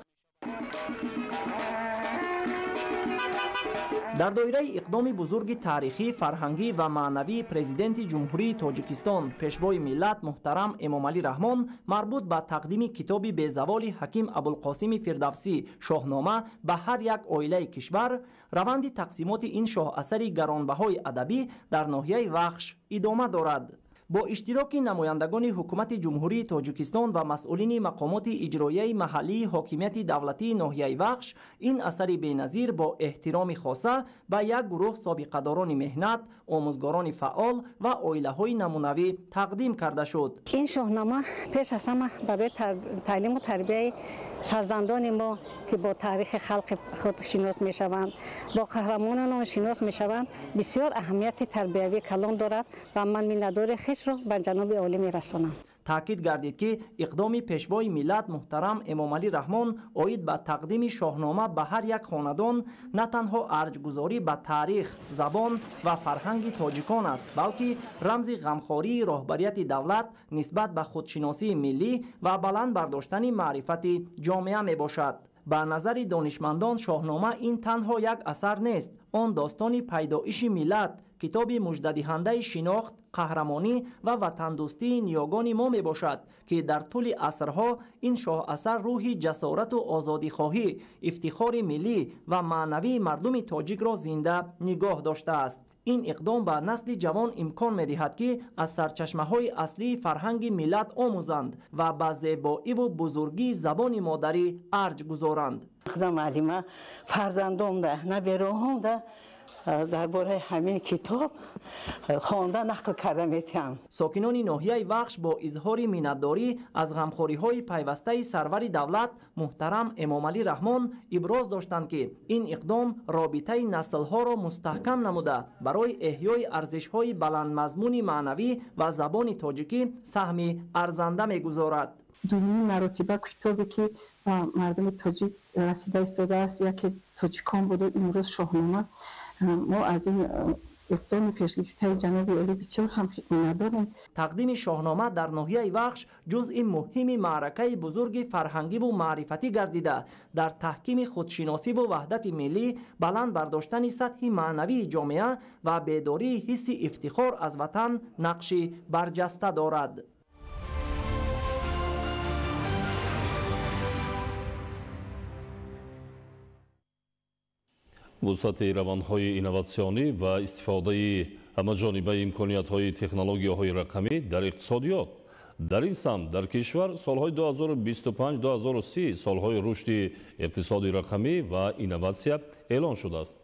Дар доираи иқдоми бузурги таърихӣ, фарҳангӣ ва маънавии Президенти Ҷумҳурии Тоҷикистон, Пешвои миллат муҳтарам Эмомалӣ Раҳмон марбут ба тақдими китоби безаволи Ҳаким Абулқосими Фирдавсӣ «Шоҳнома» ба ҳар як оилаи кишвар, раванди тақсимоти ин шоҳасари гаронбаҳои адабӣ дар ноҳияи Вахш идома дорад. Бо иштироки намояндагони ҳукумати Ҷумҳурии Тоҷикистон ва масъулини мақомоти иҷроияи маҳаллии ҳокимияти давлатии ноҳияи Вахш ин асари беназир бо эҳтироми хоса ба як гурӯҳ собиқадорони меҳнат, омӯзгорони фаъол ва оилаҳои намунавӣ тақдим карда шуд. Ин шоҳнома пеш аз ҳама барои таълиму тарбияи фарзандони мо, ки бо таърихи халқи худ шинос мешаванд, бо қаҳрамонон он шинос мешаванд, бисёр аҳамияти тарбиявӣ калон дорад ва ман миннатдори хешро ба ҷаноби олӣ мерасонам. Таъкид гардид, ки иқдоми Пешвои миллат муҳтарам Эмомалӣ Раҳмон оид ба тақдими Шоҳнома ба ҳар як хонадон на танҳо арҷгузорӣ ба таърих, забон ва фарҳанги тоҷикон аст, балки рамзи ғамхории роҳбарияти давлат нисбат ба худшиносии миллӣ ва баланд бардоштани маърифати ҷомеа мебошад. Ба назари донишмандон, Шоҳнома ин танҳо як асар нест, он достони пайдоиши миллат, китоби муждадиҳандаи шинохт, қаҳрамонӣ ва ватандӯстии ниёгони мо мебошад, ки дар тӯли асрҳо ин шоҳасар рӯҳи ҷасорату озодихоҳӣ, ифтихори миллӣ ва маънавии мардуми тоҷикро зинда нигоҳ доштааст. Ин иқдом ба насли ҷавон имкон медиҳад, ки аз сарчашмаҳои аслии фарҳанги миллат омӯзанд ва ба зебоиву бузургии забони модарӣ арҷ гузоранд. Худо муаллима фарзандомда, набераҳомда дар бораи ҳамин китоб хонда нақл карда метиҳам. Сокинони ноҳияи Вахш бо изҳори миннатдорӣ аз ғамхориҳои пайвастаи сарвари давлат муҳтарам Эмомалӣ Раҳмон иброз доштанд, ки ин иқдом робитаи наслҳоро мустаҳкам намуда, барои эҳёи арзишҳои баландмазмуни маънавӣ ва забони тоҷикӣ саҳми арзанда мегузорад. Дуюмин маротиба китобе ки ба мардуми тоҷик расида истодааст, яке тоҷикон буду имрӯз Шоҳнома. Мо аз ин иқдоми пешгирифтаи ҷаноби олӣ бисёр ҳам миннатдорем. Тақдими Шоҳнома дар ноҳияи Вахш ҷузъи муҳими маъракаи бузурги фарҳангиву маърифатӣ гардида, дар таҳкими худшиносиву ваҳдати миллӣ, баланд бардоштани сатҳи маънавии ҷомеа ва бедории ҳисси ифтихор аз ватан нақши барҷаста дорад. Вусъати равандҳои инноватсионӣ ва истифодаи ҳамаҷонибаи имкониятҳои технологияҳои рақамӣ дар иқтисодиёт. Дар ин самт дар кишвар солҳои 2025-2030 солҳои рушди иқтисоди рақамӣ ва инноватсия эълон шудааст.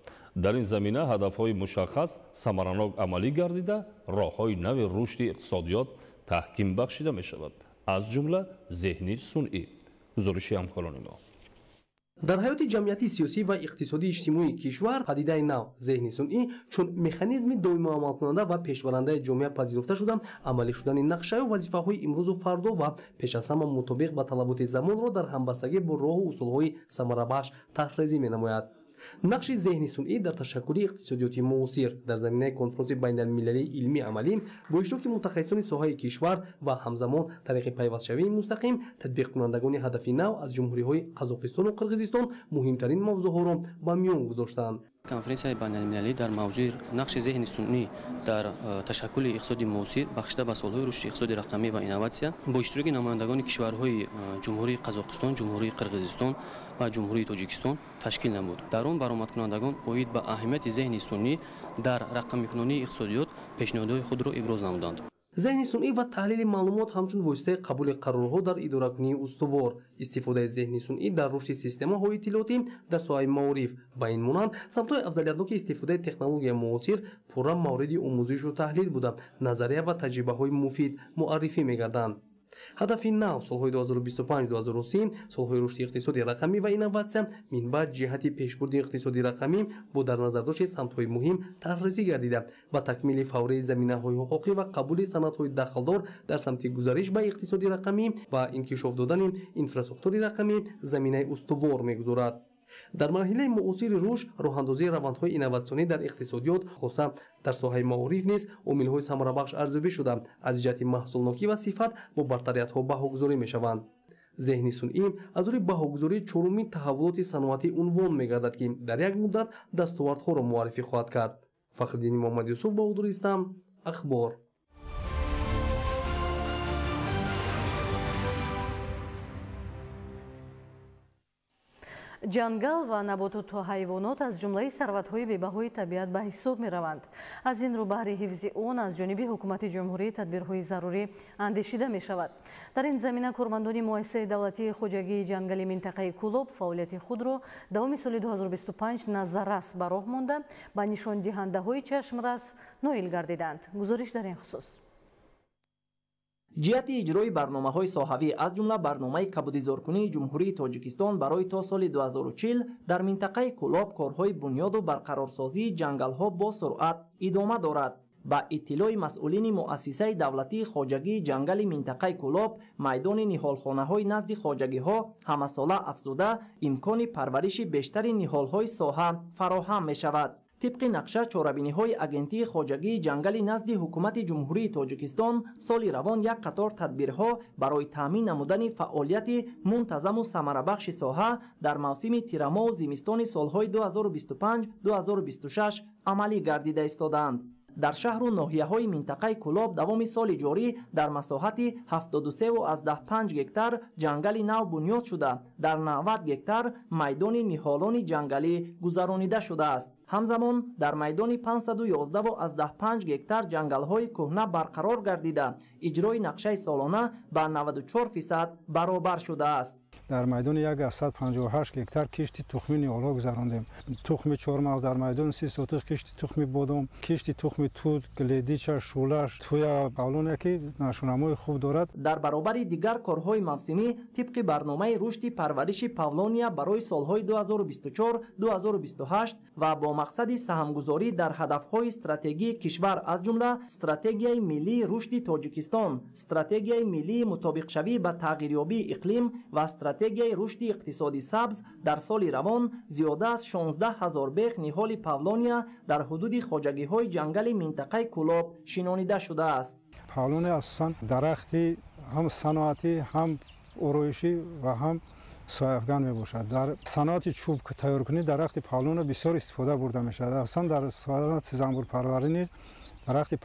Дар ин замина ҳадафҳои мушаххас самаранок амалӣ гардида, роҳҳои нави рушди иқтисодиёт таҳким бахшида мешавад, аз ҷумла зеҳни сунъӣ. Гузориши ҳамкорони мо. Дар ҳаёти ҷамъиятӣ, сиёсӣ ва иқтисодии иҷтимоии кишвар падидаи нав зеҳни сунъӣ чун механизми доимо амалкунанда ва пешбарандаи ҷомеа пазируфта шуда, амалӣ шудани нақшаю вазифаҳои имрӯзу фардо ва пеш аз ҳама мутобиқ ба талаботи замонро дар ҳамбастагӣ бо роҳу усулҳои самарабахш тарҳрезӣ менамояд. Нақши зеҳни сунъӣ дар ташаккули иқтисодиёти муосир дар заминаи конфронси байналмилалии илмии амалӣ бо иштироки мутахассисони соҳаи кишвар ва ҳамзамон тариқи пайвастшавии мустақим татбиқкунандагони ҳадафи нав аз ҷумҳуриҳои Қазоқистону Қирғизистон муҳимтарин мавзӯъҳоро ба миён гузоштанд. Конференсияи байналмилалӣ дар мавзӯи нақши зеҳни сунъӣ дар ташаккули иқтисоди муосир бахшида ба солҳои рушди иқтисоди рақамӣ ва инноватсия бо иштироки намояндагони кишварҳои Ҷумҳурии Қазоқистон, Ҷумҳурии Қирғизистон ва Ҷумҳурии Тоҷикистон ташкил намуд. Дар он баромадкунандагон оид ба аҳамияти зеҳни сунъӣ дар рақамикунонии иқтисодиёт пешниҳодҳои худро иброз намуданд. Зеҳни сунъӣ ва таҳлили маълумот ҳамчун воситаи қабули қарорҳо дар идоракунии устувор, истифодаи зеҳни сунъӣ дар рушди системаҳои иттилоотӣ дар соҳаи маориф ба ин монанд самтҳои афзалиятноки истифодаи технологияи муосир пурра мавриди омӯзишу таҳлил буда, назария ва таҷрибаҳои муфид муаррифӣ мегарданд. Ҳадафи нав солҳои 2025-2030 солҳои рушди иқтисоди рақамӣ ва инноватсия минбаъд ҷиҳати пешбурди иқтисоди рақамӣ бо дар назардошти самтҳои муҳим тарҳрезӣ гардида ва такмили фаврии заминаҳои ҳуқуқӣ ва қабули санадҳои дахлдор дар самти гузариш ба иқтисоди рақамӣ ва инкишоф додани инфрасохтори рақамӣ заминаи устувор мегузорад. Дар марҳилаи муосири рушд роҳандозии равандҳои инноватсионӣ дар иқтисодиёт, хоса дар соҳаи маориф низ омилҳои самарабахш арзёбӣ шуда, аз ҷиҳати маҳсулнокӣ ва сифат бо бартариятҳо баҳогузорӣ мешаванд. Зеҳни сунъӣ аз рӯи баҳогузории чорумин таҳаввулоти саноатӣ унвон мегардад, ки дар як муддат дастовардҳоро муаррифӣ хоҳад кард. Фахриддини Муҳаммад Юсуф, Баҳодур Истам, Ахбор. Ҷангал ва набототу ҳайвонот аз ҷумлаи сарватҳои бебаҳои табиат ба ҳисоб мераванд. Аз ин рӯ баҳри ҳифзи он аз ҷониби ҳукумати ҷумҳурӣ тадбирҳои зарурӣ андешида мешавад. Дар ин замина кормандони муассисаи давлатии хоҷагии ҷангали минтақаи Кӯлоб фаъолияти худро давоми соли 2025 назаррас ба роҳ монда, ба нишондиҳандаҳои чашмрас ноил гардиданд. Гузориш дар ин хусус. Ҷиҳати иҷрои барномаҳои соҳавӣ, аз ҷумла барномаи кабудизоркунии Ҷумҳурии Тоҷикистон барои то соли 2040 дар минтақаи Кӯлоб корҳои бунёду барқарорсозии ҷангалҳо бо суръат идома дорад. Ба иттилои масъулини муассисаи давлатии хоҷагии ҷангали минтақаи Кӯлоб, майдони ниҳолхонаҳои назди хоҷагиҳо ҳамасола афзуда, имкони парвариши бештари ниҳолҳои соҳа фароҳам мешавад. Тибқи нақша чорабиниҳои агентии хоҷагии ҷангали назди ҳукумати Ҷумҳурии Тоҷикистон соли равон як қатор тадбирҳо барои таъмин намудани фаъолияти мунтазаму самарабахши соҳа дар мавсими тирамоҳу зимистони солҳои 2025-2026 амалӣ гардида истодаанд. Дар шаҳру ноҳияҳои минтақаи Кӯлоб давоми соли ҷорӣ дар масоҳати 73,5 гектар ҷангали нав бунёд шуда, дар 90 гектар майдони ниҳолони ҷангалӣ гузаронида шудааст. Ҳамзамон дар майдони 511,5 гектар ҷангалҳои кӯҳна барқарор гардида, иҷрои нақшаи солона ба 94% баробар шудааст. Дар майдони 158 гектар кишти тухми ниҳолҳо гузарондем. Тухми чормағз дар майдони 30 сотих, кишти тухми бодом, кишти тухми тут, гледича, шулаш, туя, павлония, ки нашунамои хуб дорад. Дар баробари дигар корҳои мавсимӣ тибқи барномаи рушди парвариши павлония барои солҳои 2024-2028 ва бо мақсади саҳмгузорӣ дар ҳадафҳои стратегии кишвар, аз ҷумла стратегияи миллии рушди Тоҷикистон, стратегияи миллии мутобиқшавӣ ба тағйирёбии иқлим ва стратегияи рушди иқтисоди сабз, дар соли равон зиёда аз 16 ҳазор бех ниҳоли павлония дар ҳудуди хоҷагиҳои ҷангали минтақаи Кӯлоб шинонида шудааст. Павлония асосан дарахти ҳам саноатӣ, ҳам ороишӣ ва ҳам сояафган мебошад. Дар саноати чӯб тайёркунӣ дарахти павлония бисёр истифода бурда мешавад. Асосан дар саноати занбурпарварӣ низ дарахти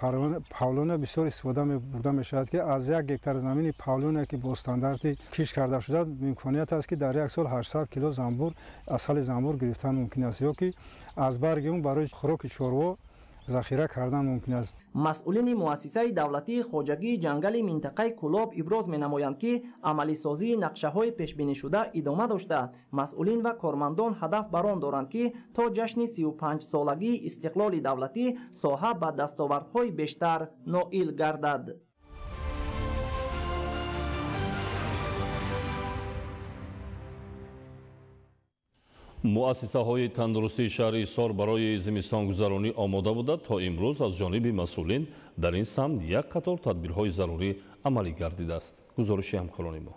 павлония бисёр истифода бурда мешавад, ки аз як гектар замини павлония, ки бо стандарти кишт карда шуда, имконият аст, ки дар як сол 800 кило занбур, асали занбур гирифтан мумкин аст, ё ки аз барги он барои хӯроки чорво захира кардан мумкин аст. Масъулини муассисаи давлатии хоҷагии ҷангали минтақаи Кӯлоб иброз менамоянд, ки амалисозии нақшаҳои пешбинишуда идома дошта, масъулин ва кормандон ҳадаф бар он доранд, ки то ҷашни 35-солагии истиқлоли давлатӣ соҳа ба дастовардҳои бештар ноил гардад. Муассисаҳои тандурустии шаҳри Ҳисор барои зимистонгузаронӣ омода буда, то имрӯз аз ҷониби масъулин дар ин самт як қатор тадбирҳои зарурӣ амалӣ гардидааст. Гузориши ҳамкорони мо.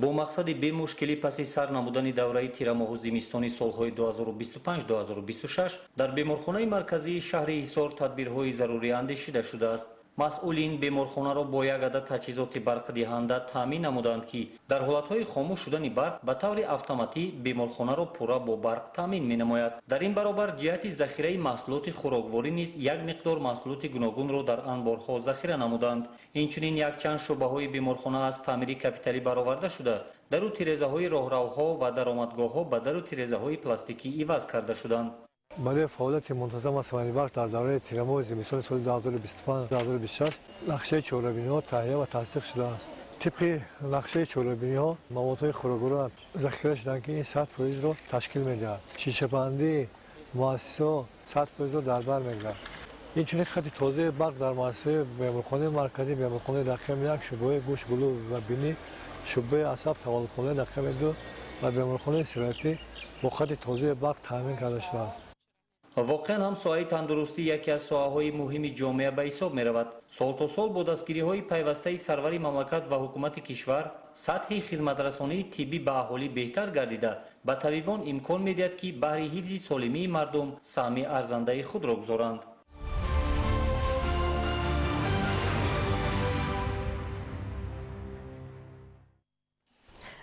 Бо мақсади бемушкилӣ паси сар намудани давраи тирамоҳу зимистони солҳои 2025-2026 дар беморхонаи марказии шаҳри Ҳисор тадбирҳои зарурӣ андешида шудааст. Масъулин беморхонаро бо як адад таҷҳизоти барқдиҳанда таъмин намуданд, ки дар ҳолатҳои хомӯш шудани барқ ба таври автоматӣ беморхонаро пурра бо барқ таъмин менамояд. Дар ин баробар ҷиҳати захираи маҳсулоти хӯрокворӣ низ як миқдор маҳсулоти гуногунро дар анборҳо захира намуданд. Инчунин якчанд шӯъбаҳои беморхона аз таъмири капиталӣ бароварда шуда, дару тирезаҳои роҳравҳо ва даромадгоҳҳо ба дару тирезаҳои пластикӣ иваз карда шуданд. Барои фаъолияти мунтазам ва самарабахш дар давраи тирамоҳи зимистони соли 2025-2026 нақшаи чорабиниҳо таҳия ва тасдиқ шудааст. Тибқи нақшаи чорабиниҳо маводҳои хӯрокворӣ захира шуданд, ки ин 100%-ро ташкил медиҳад. Шишабандии муассисаҳо 100%-ро дар бар мегирад. Инчунин хати тозаи барқ дар муассисаҳои беморхонаи марказӣ, беморхонаи рақами 1, шӯъбаҳои гӯш, гулӯ ва бинӣ, шӯъбаи асаб, таваллудхонаи рақами 2 ва беморхонаи сироятӣ бо хати тозаи барқ таъмин карда шудааст. Воқеан ҳам соҳаи тандурустӣ яке аз соҳаҳои муҳими ҷомеа ба ҳисоб меравад. Сол то сол бо дастгириҳои пайвастаи сарвари мамлакат ва ҳукумати кишвар сатҳи хизматрасонии тиббӣ ба аҳолӣ беҳтар гардида, ба табибон имкон медиҳад, ки баҳри ҳифзи солимии мардум саҳми арзандаи худро гузоранд.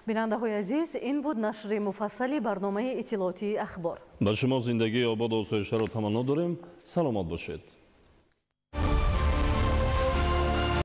Бинандаҳои азиз, ин буд нашри муфассали барномаи иттилоотии Ахбор. Ба шумо зиндагии ободу осоиштаро таманно дорем. Саломат бошед.